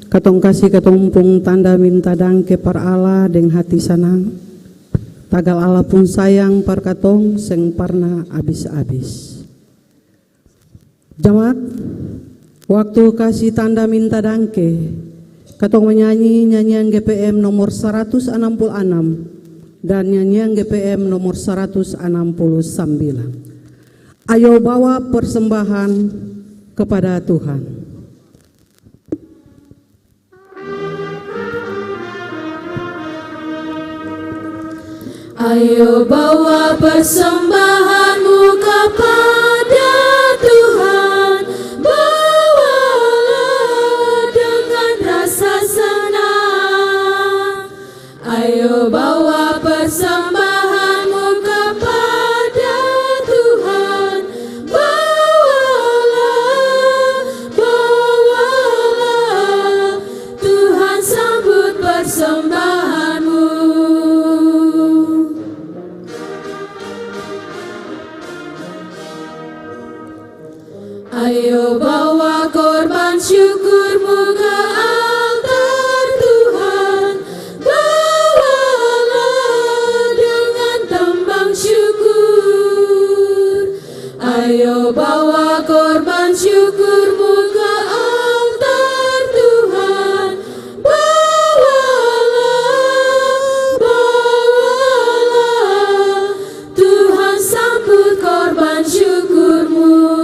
katong kasi katong pung tanda minta dangke par Allah deng hati sanang. Tagal Allah pung sayang par katong seng parna abis-abis. Jemaat, waktu kasi tanda minta dangke, katong manyanyi nyanyian G P M nomor saratus anam puluh anam dan nyanyian G P M nomor saratus anam puluh sambilan. Ayo bawa persembahan kepada Tuhan. Ayo bawa persembahanmu kepada Tuhan, bawalah dengan rasa senang. Ayo bawa persembahanmu kepada Tuhan, bawalah, bawalah, Tuhan sambut persembahanmu. Ayo bawa korban syukurmu ke altar Tuhan, bawalah dengan tembang syukur. Ayo bawa korban syukurmu ke altar Tuhan, bawalah, bawalah, Tuhan sambut korban syukurmu.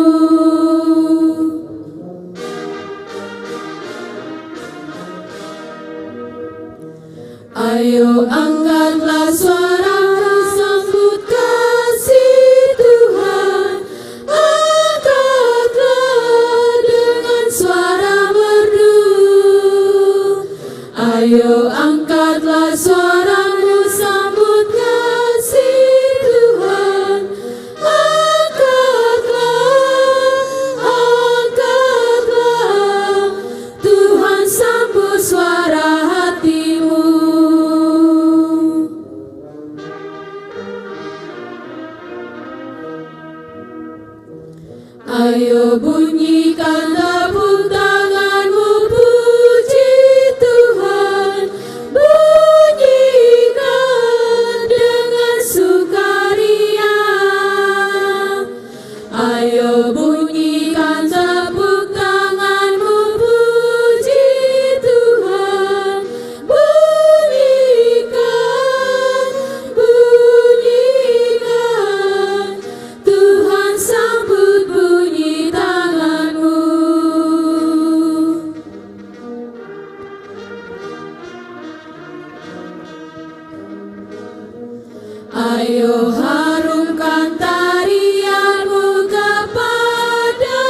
Ayo angkatlah suara sambut kasih Tuhan, angkatlah dengan suara merdu. Ayo angkatlah suaramu sambut kasih Tuhan. Angkatlah, angkatlah, Tuhan sambut suara hatimu. Ayo bunyikan tepuk tanganmu, puji Tuhan, bunyikan dengan sukaria. Ayo bunyikan tepuk tanganmu, puji Tuhan, bunyikan, bunyikan, Tuhan sambut bunyi tanganmu. Ayo harumkan tarianmu kepada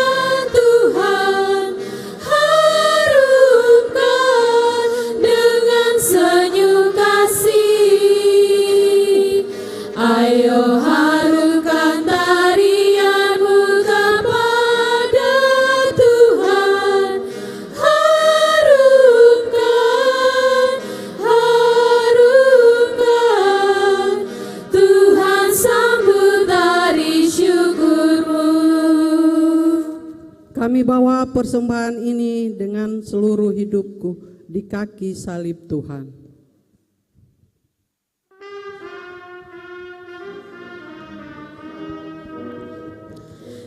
Tuhan, harumkan dengan senyum kasih. Ayo harumkan tarianmu kepada Tuhan, harumkan, harumkan, Tuhan sambut tari syukurmu. Kami bawa persembahan ini dengan seluruh hidupku di kaki salib Tuhan.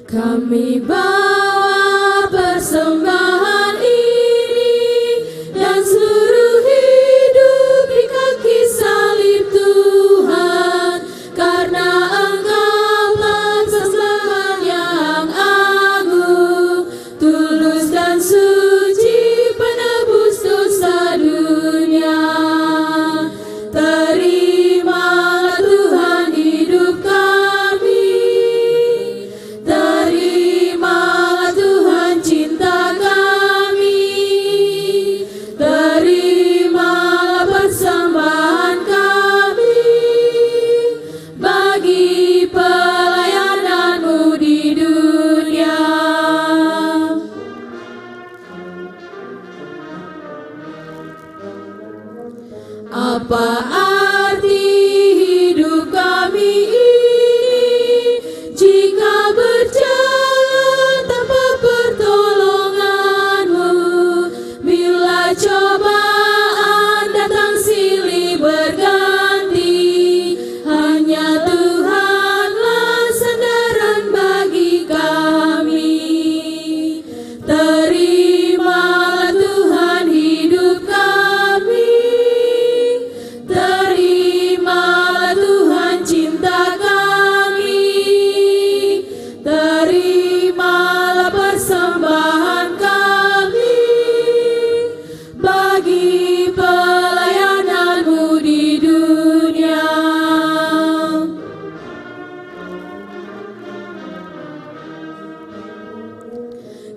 Kami bawa persembahan ini dan seluruh hidup di kaki salib Tuhan, karena Engkaulah persembahan yang agung, tulus dan suci, penebus Apa arti hidup kami ini jika berjalan tanpa pertolongan-Mu? Bila cobaan datang silih berganti, hanya Tuhanlah sandaran bagi kami. Terimalah Tuhan hidup kami, terimalah Tuhan cinta kami, terimalah persembahan kami bagi pelayanan-Mu di dunia.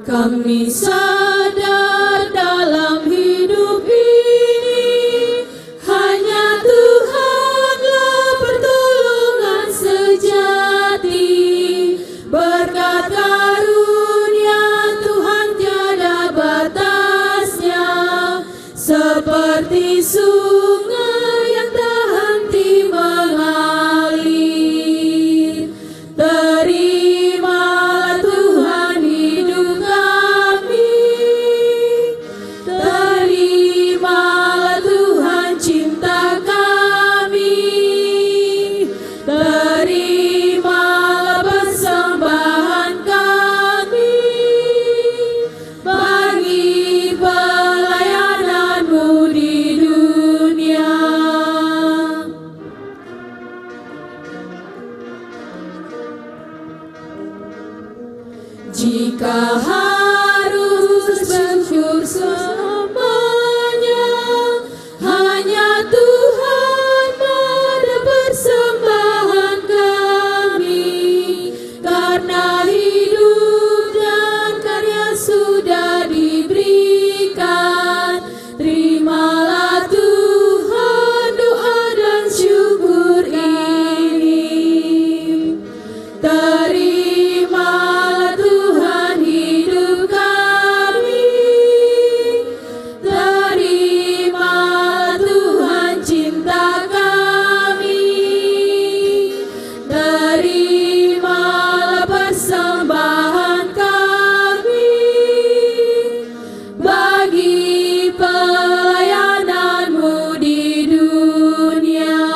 Kami sadar dalam hidup ini, hanya Tuhanlah pertolongan sejati. Berkat karunia Tuhan tiada batasnya, seperti sungai yang tak henti mengalir. Terimalah Tuhan hidup kami, terimalah Tuhan cinta kami, terimalah persembahan kami bagi pelayanan-Mu di dunia. Jika harus bersyukur selamanya, hanya Tuhan pada persembahan kami, karena hidup dan karya sudah diberikan. Terimalah Tuhan doa dan syukur ini. Terimalah Tuhan hidup kami. Terimalah Tuhan cinta kami. Terimalah persembahan kami bagi pelayanan-Mu di dunia.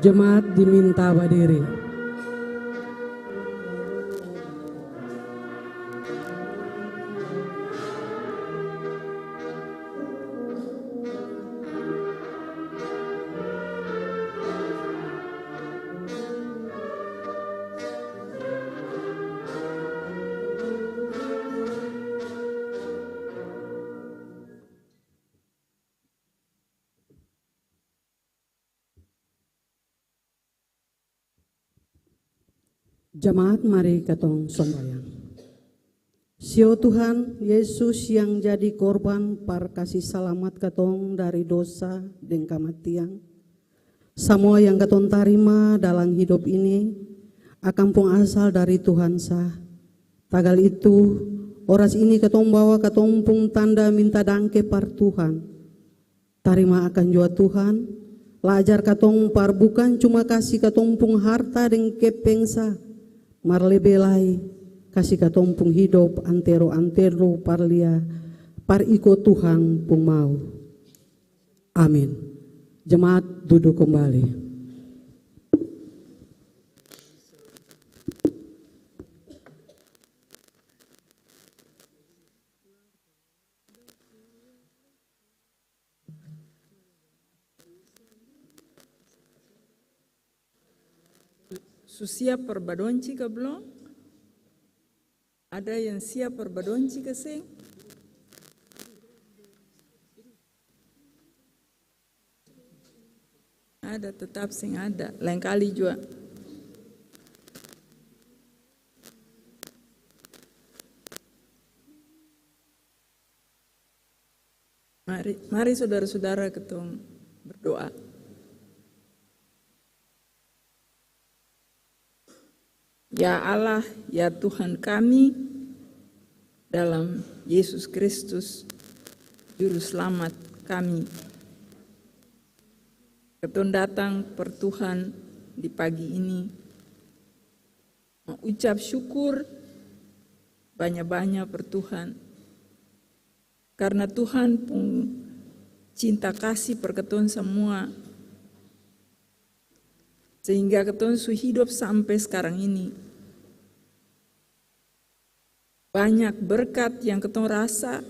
Jemaat diminta badiri. Jemaat, mari katong sombayang. Sio Tuhan Yesus yang jadi korban par kasi salamat katong dari dosa deng kamatian. Samua yang katong tarima dalam hidop ini akang pung asal dari Tuhan sa. Tagal itu, oras ini katong bawa katong pung tanda minta dangke par Tuhan. Tarima akang jua Tuhan, la ajar katong par bukan cuma kasi katong pung harta deng kepeng sa, mar lebe lai kasi katong pung hidop antero-antero par lia, par iko Tuhan pung mau. Amin. Jemaat dudu kombali. Su siap par badonce ka blong? Ada yang siap par badonce ka seng? Ada, tetap seng ada. Lain kali jua. Mari, mari saudara-saudara, katong berdoa. Ya Allah, ya Tuhan kami, dalam Yesus Kristus, Juru Slamat kami, katong datang par Tuhan di pagi ini, mo ucap syukur banya-banya par Tuhan. Karna Tuhan pung cinta kasih par katong samua, sehingga katong su hidop sampe skarang ini. Banyak berkat yang katong rasa,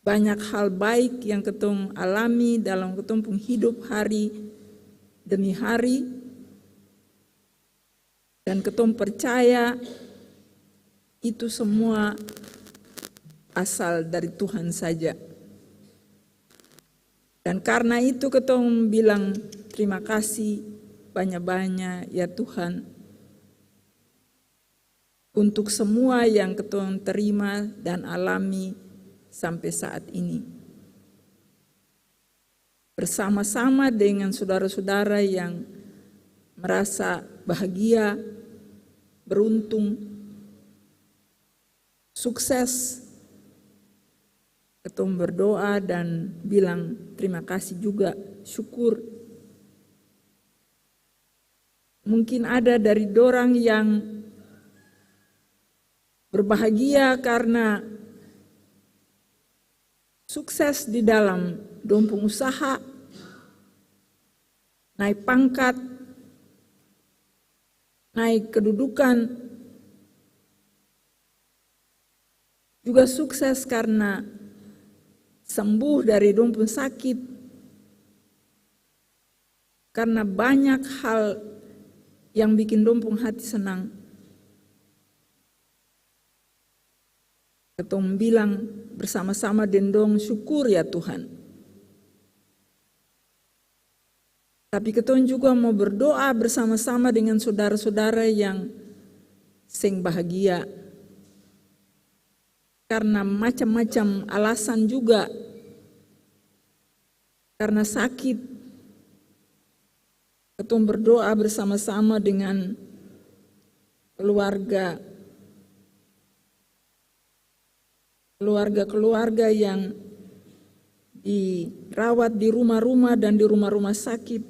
banyak hal baik yang katong alami dalam katong pung hidop hari demi hari. Dan katong percaya itu semua asal dari Tuhan saja. Dan karna itu katong bilang terima kasih banya-banya ya Tuhan, untuk semua yang katong terima dan alami sampe saat ini. Bersama-sama dengan sudara-sudara yang merasa bahagia, beruntung, sukses, katong berdoa dan bilang terima kasih juga, syukur. Mungkin ada dari dorang yang berbahagia karna sukses di dalam dong pung usaha, nae pangkat, nae kedudukan, juga sukses karna sembuh dari dong pung sakit, karna banyak hal yang biking dong pung hati senang. Katong bilang bersama-sama deng dong, "Syukur ya Tuhan." Tapi katong juga mo berdoa bersama-sama dengan sodara-sodara yang seng bahagia karna macam-macam alasan juga, karna sakit. Katong berdoa bersama-sama dengan keluarga, keluarga-keluarga yang dirawat di rumah-rumah dan di rumah-rumah sakit.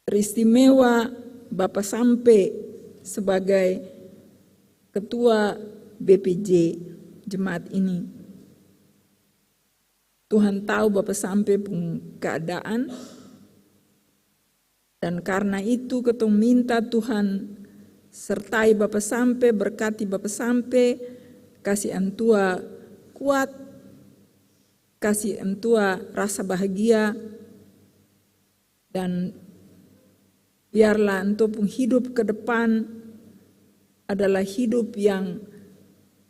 Teristimewa Bapa Sampe sebagai ketua B P J jemaat ini. Tuhan tau Bapa Sampe pung keadaan, dan karna itu katong minta Tuhan sertai Bapa Sampe, berkati Bapa Sampe, kasi antua kuat, kasi antua rasa bahagia, dan biarlah antua pung hidup ke depan adalah hidup yang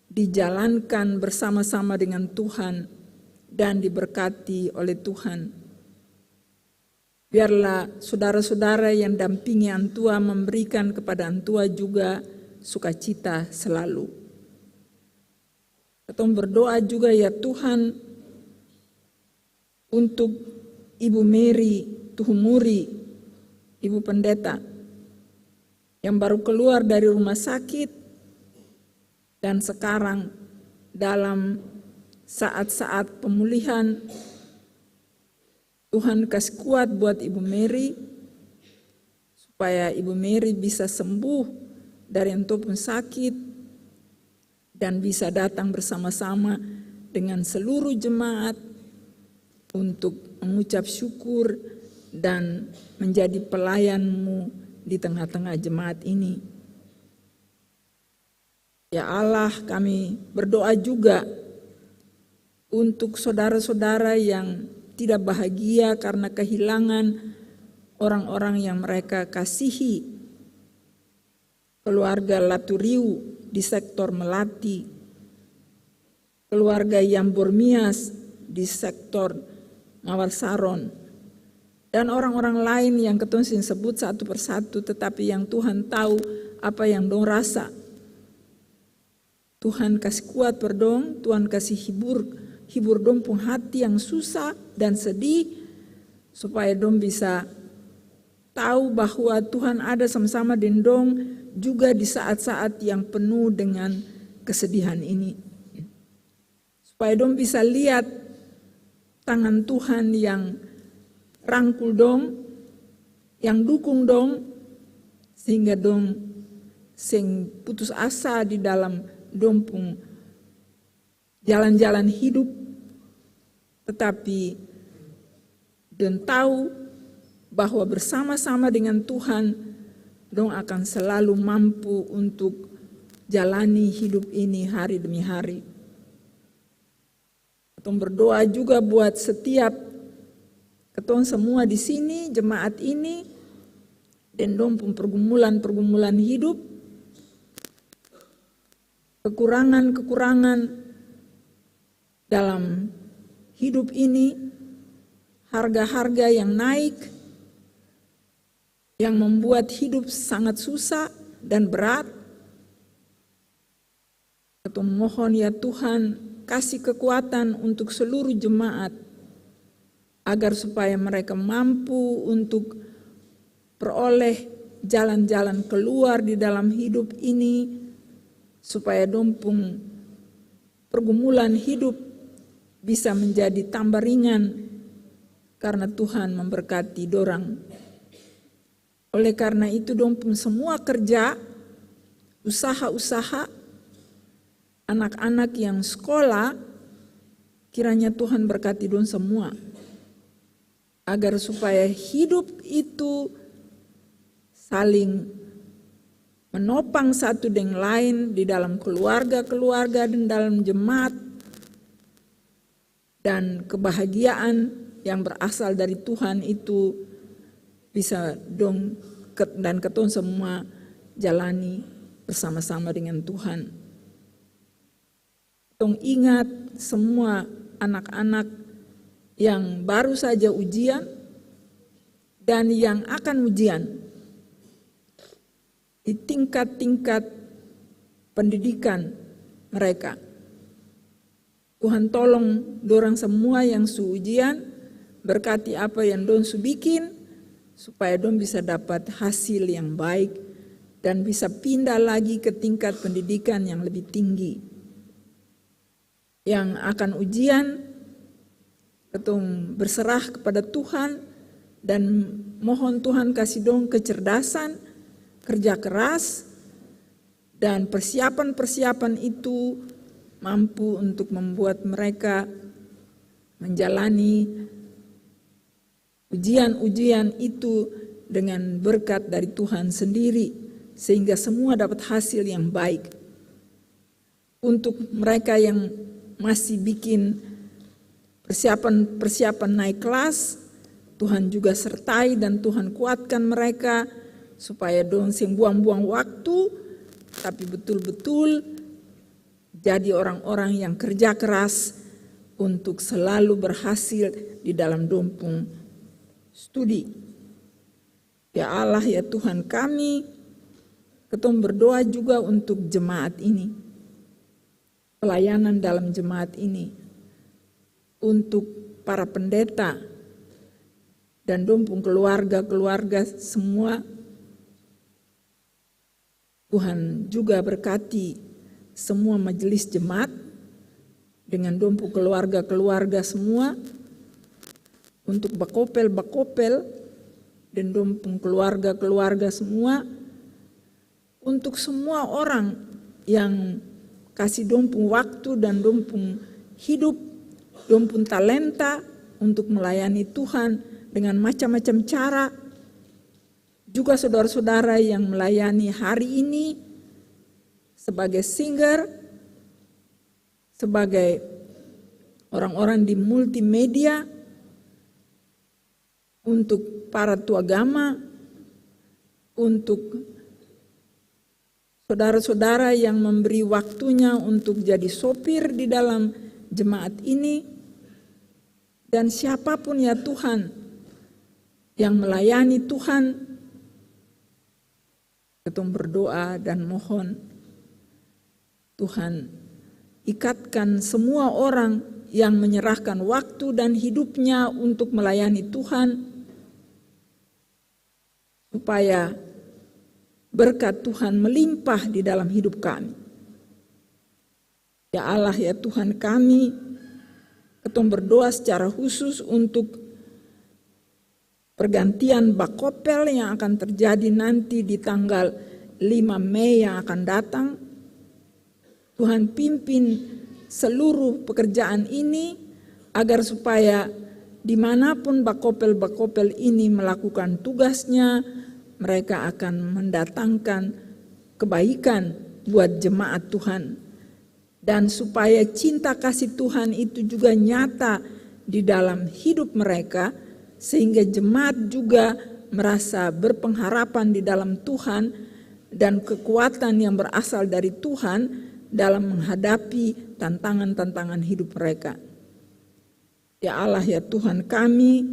dijalankan bersama-sama dengan Tuhan dan diberkati oleh Tuhan. Biarlah sodara-sodara yang dampingi antua memberikan kepada antua juga sukacita selalu. Katong berdoa juga, ya Tuhan, untuk Ibu Mary Tuhumuri, Ibu Pendeta, yang baru keluar dari rumah sakit dan sekarang dalam saat-saat pemulihan. Tuhan kasi kuat buat Ibu Mary, supaya Ibu Mary bisa sembuh dari antua pung sakit, dan bisa datang bersama-sama dengan seluruh jemaat untuk mengucap syukur dan menjadi pelayan-Mu di tengah-tengah jemaat ini. Ya Allah, kami berdoa juga untuk saudara-saudara yang tidak bahagia karena kehilangan orang-orang yang mereka kasihi, keluarga Laturiu di sektor Melati, keluarga Yambormias di sektor Mawar Saron, dan orang-orang lain yang katong seng sebut satu persatu, tetapi yang Tuhan tahu apa yang dong rasa. Tuhan kasi kuat par dong, Tuhan kasi hibur, hibur dong pung hati yang susah dan sedih, supaya dong bisa tahu bahwa Tuhan ada sama-sama deng dong juga di saat-saat yang penuh dengan kesedihan ini. Supaya dong bisa lihat tangan Tuhan yang rangkul dong, yang dukung dong, sehingga dong seng putus asa di dalam dong pung jalan-jalan hidup, tetapi dong tahu bahwa bersama-sama dengan Tuhan, dong akan selalu mampu untuk jalani hidup ini hari demi hari. Katong berdoa juga buat setiap katong semua di sini, jemaat ini, deng dong pung pergumulan-pergumulan hidup, kekurangan-kekurangan dalam hidup ini, harga-harga yang naik, yang membuat hidup sangat susah dan berat. Katong mohon, ya Tuhan, kasi kekuatan untuk seluruh jemaat, agar supaya mereka mampu untuk peroleh jalan-jalan keluar di dalam hidup ini, supaya dong pung pergumulan hidup bisa menjadi tambah ringan karena Tuhan memberkati dorang. Oleh karena itu, dong pung semua kerja, usaha-usaha, anak-anak yang sekolah, kiranya Tuhan berkati dong semua. Agar supaya hidup itu saling menopang satu deng lain di dalam keluarga-keluarga dan dalam jemaat, dan kebahagiaan yang berasal dari Tuhan itu bisa dong ket-, dan katong semua jalani bersama-sama dengan Tuhan. Tong ingat semua anak-anak yang baru saja ujian dan yang akan ujian di tingkat-tingkat pendidikan mereka. Tuhan tolong dorang semua yang su ujian, berkati apa yang dong su bikin, supaya dong bisa dapat hasil yang baik dan bisa pindah lagi ke tingkat pendidikan yang lebih tinggi. Yang akan ujian, katong berserah kepada Tuhan dan mohon Tuhan kasi dong kecerdasan, kerja keras, dan persiapan-persiapan itu mampu untuk membuat mereka menjalani ujian-ujian itu dengan berkat dari Tuhan sendiri, sehingga semua dapat hasil yang baik. Untuk mereka yang masih bikin persiapan-persiapan naik kelas, Tuhan juga sertai dan Tuhan kuatkan mereka supaya dong seng buang-buang waktu, tapi betul-betul jadi orang-orang yang kerja keras untuk selalu berhasil di dalam dong pung studi. Ya Allah, ya Tuhan kami, katong berdoa juga untuk jemaat ini, pelayanan dalam jemaat ini, untuk para pendeta dan dong pung keluarga-keluarga semua. Tuhan juga berkati semua majelis jemaat dengan dong pung keluarga-keluarga semua, untuk bakopel-bakopel dan dong pung keluarga-keluarga semua, untuk semua orang yang kasi dong pung waktu dan dong pung hidup, dong pung talenta untuk melayani Tuhan dengan macam-macam cara. Juga saudara-saudara yang melayani hari ini sebagai singer, sebagai orang-orang di multimedia, untuk para tuagama, untuk saudara-saudara yang memberi waktunya untuk jadi sopir di dalam jemaat ini, dan siapapun ya Tuhan yang melayani Tuhan, katong berdoa dan mohon Tuhan ikatkan semua orang yang menyerahkan waktu dan hidupnya untuk melayani Tuhan, supaya berkat Tuhan melimpah di dalam hidup kami. Ya Allah, ya Tuhan kami, katong berdoa secara khusus untuk pergantian bakopel yang akan terjadi nanti di tanggal lima Mei yang akan datang. Tuhan pimpin seluruh pekerjaan ini, agar supaya dimanapun bakopel-bakopel ini melakukan tugasnya, mereka akan mendatangkan kebaikan buat jemaat Tuhan. Dan supaya cinta kasih Tuhan itu juga nyata di dalam hidup mereka, sehingga jemaat juga merasa berpengharapan di dalam Tuhan dan kekuatan yang berasal dari Tuhan dalam menghadapi tantangan-tantangan hidup mereka. Ya Allah, ya Tuhan kami,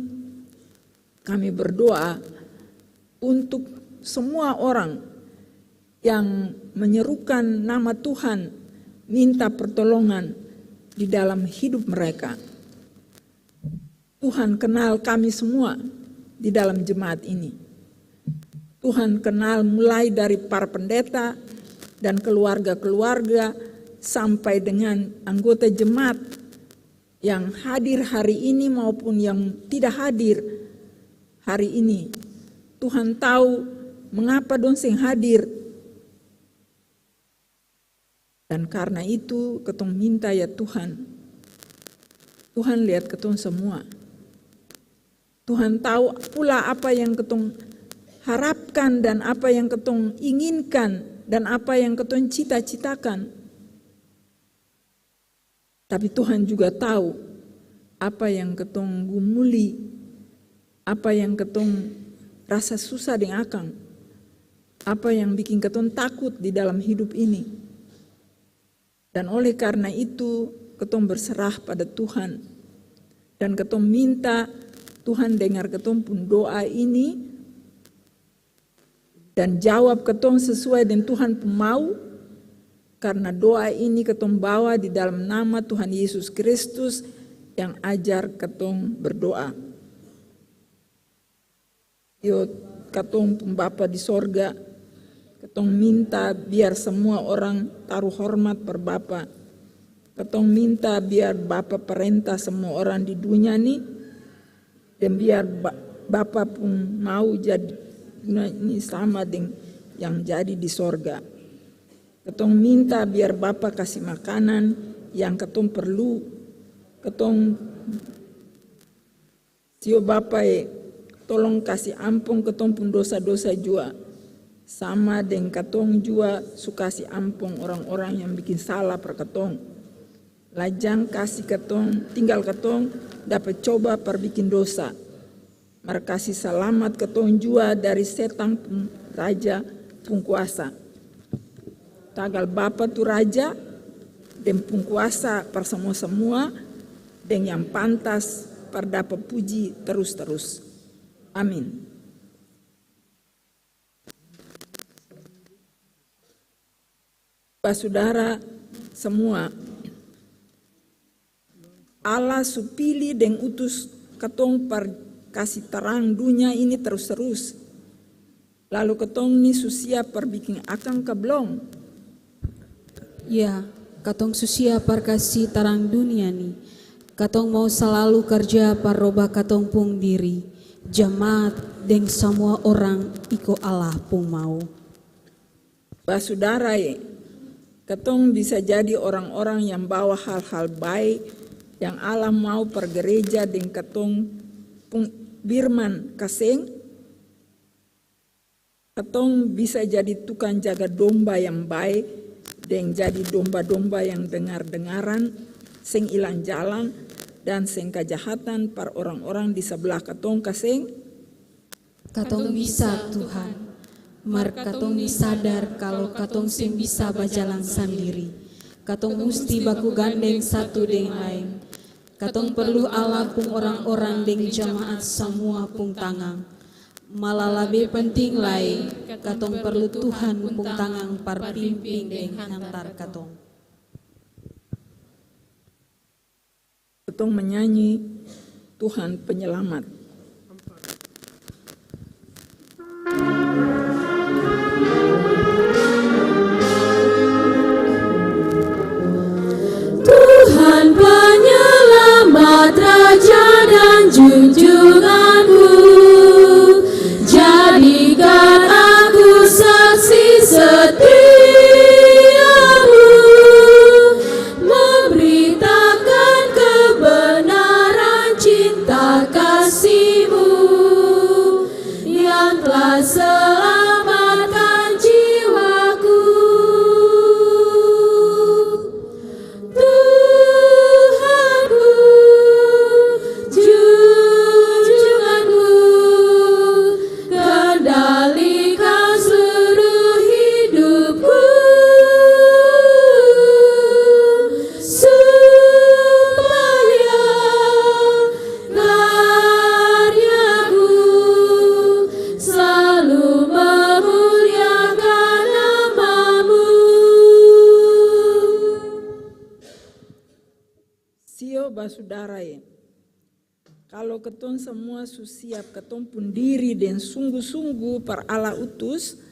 kami berdoa untuk semua orang yang menyerukan nama Tuhan, minta pertolongan di dalam hidup mereka. Tuhan kenal kami semua di dalam jemaat ini. Tuhan kenal mulai dari para pendeta dan keluarga-keluarga sampai dengan anggota jemaat yang hadir hari ini maupun yang tidak hadir hari ini. Tuhan tahu mengapa dong seng hadir. Dan karna itu, katong minta ya Tuhan. Tuhan lihat katong semua. Tuhan tahu pula apa yang katong harapkan dan apa yang katong inginkan dan apa yang katong cita-citakan. Tapi Tuhan juga tahu apa yang katong gumuli, apa yang katong rasa susah deng akang, apa yang biking katong takut di dalam hidup ini. Dan oleh karna itu, katong berserah pada Tuhan. Dan katong minta Tuhan dengar katong pung doa ini, dan jawab katong sesuai deng Tuhan pung mau, karna doa ini katong bawa di dalam nama Tuhan Yesus Kristus yang ajar katong berdoa. Yo, katong pung Bapa di sorga, katong minta biar samua orang taru hormat par Bapa. Katong minta biar Bapa parenta samua orang di dunia ni, deng biar Ba-, Bapa pung mau jadi dunia ini sama deng yang jadi di sorga. Katong minta biar Bapa kasi makanan yang katong perlu. Katong Sio Bapa e, tolong kasi ampong katong pung dosa-dosa jua, sama deng katong jua su kasi ampong orang-orang yang biking sala par katong. La jang kasi katong, tinggal katong dapa coba par biking dosa. Mar kasi salamat katong jua dari setang pung raja pung kuasa. Tagal Bapa tu Raja deng pung kuasa par samua-samua, deng yang pantas par dapa puji tarus-tarus. Amin. Basudara samua, Allah su pili deng utus katong par kasi tarang dunia ini tarus-tarus. Lalu katong ni su siap par biking akang ka blong? Ya, katong su siap par kasi tarang dunia ni. Katong mau salalu karja par roba katong pung diri, jemaat deng samua orang iko Allah pung mau. Basudara e, katong bisa jadi orang-orang yang bawa hal-hal bae yang Allah mau par gereja deng katong pung birman ka seng? Katong bisa jadi tukang jaga domba yang bae deng jadi domba-domba yang dengar-dengaran, seng ilang jalang, dan seng kajahatan par orang-orang di sablah katong, ka seng? Katong bisa, Tuhan. Mar katong ni sadar kalu katong seng bisa bajalang sandiri. Katong musti baku gandeng satu deng laeng. Katong perlu Allah pung orang-orang deng jamaat samua pung tangang. Malalabe penting lai, katong perlu Tuhan pung tangang par pimpin deng hantar katong. Katong manyanyi Tuhan Penyelamat. Tuhan Penyelamat, Raja dan Junjunganku, jadikan aku saksi setiamu, memberitakan kebenaran cinta kasih-Mu yang telah selamatkan jiwaku. Tuhanku, Junjunganku, kendalikan seluruh hidupku, supaya karyaku selalu memuliakan nama-Mu. Sio basudara e, kalo katong samua su siap katong pung diri deng sunggu-sunggu par Allah utus,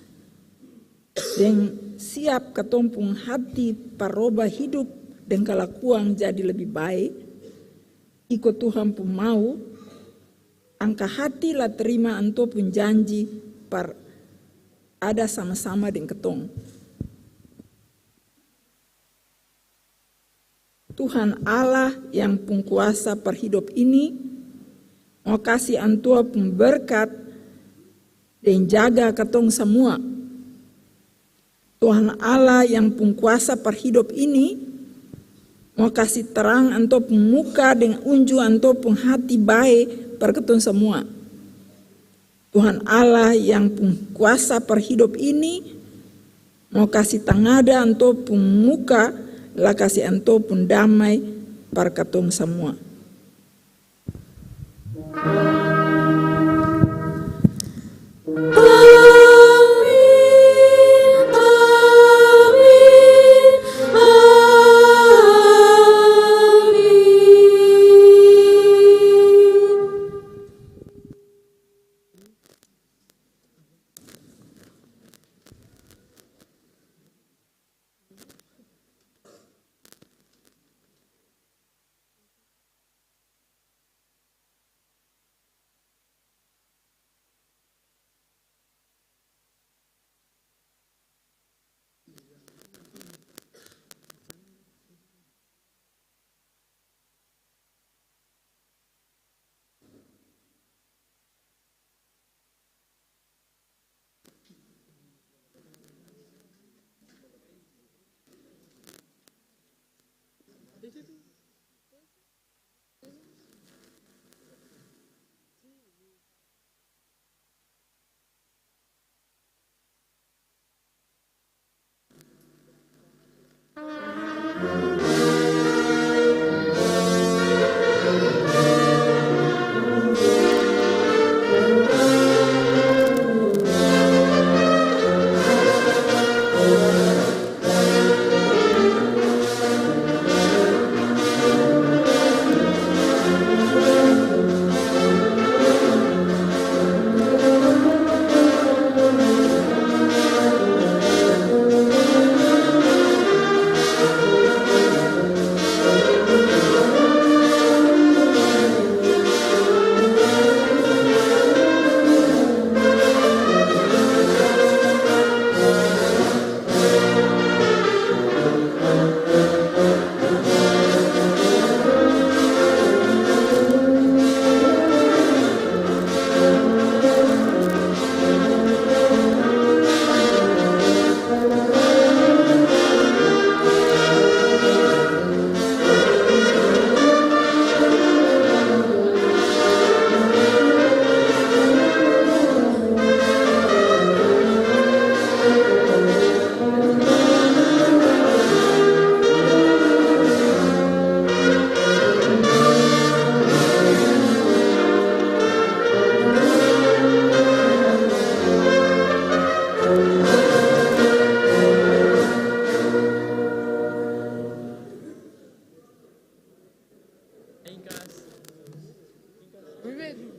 deng siap katong pung hati par roba hidup deng kalakuang jadi lebe bae, iko Tuhan pung mau, angka hati la tarima antua pung janji par ada sama-sama deng katong. Tuhan Allah yang pung kuasa par hidop ini mo kasi antua pung berkat deng jaga katong samua. Tuhan Allah yang pung kuasa par hidop ini mo kasi tarang antua pung muka deng unju antua pung hati bae par katong samua. Tuhan Allah yang pung kuasa par hidop ini mo kasi tangada antua pung muka, la kasi antua pung damai par katong samua. Amin, amin, amin.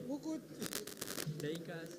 Bukut. Daikas.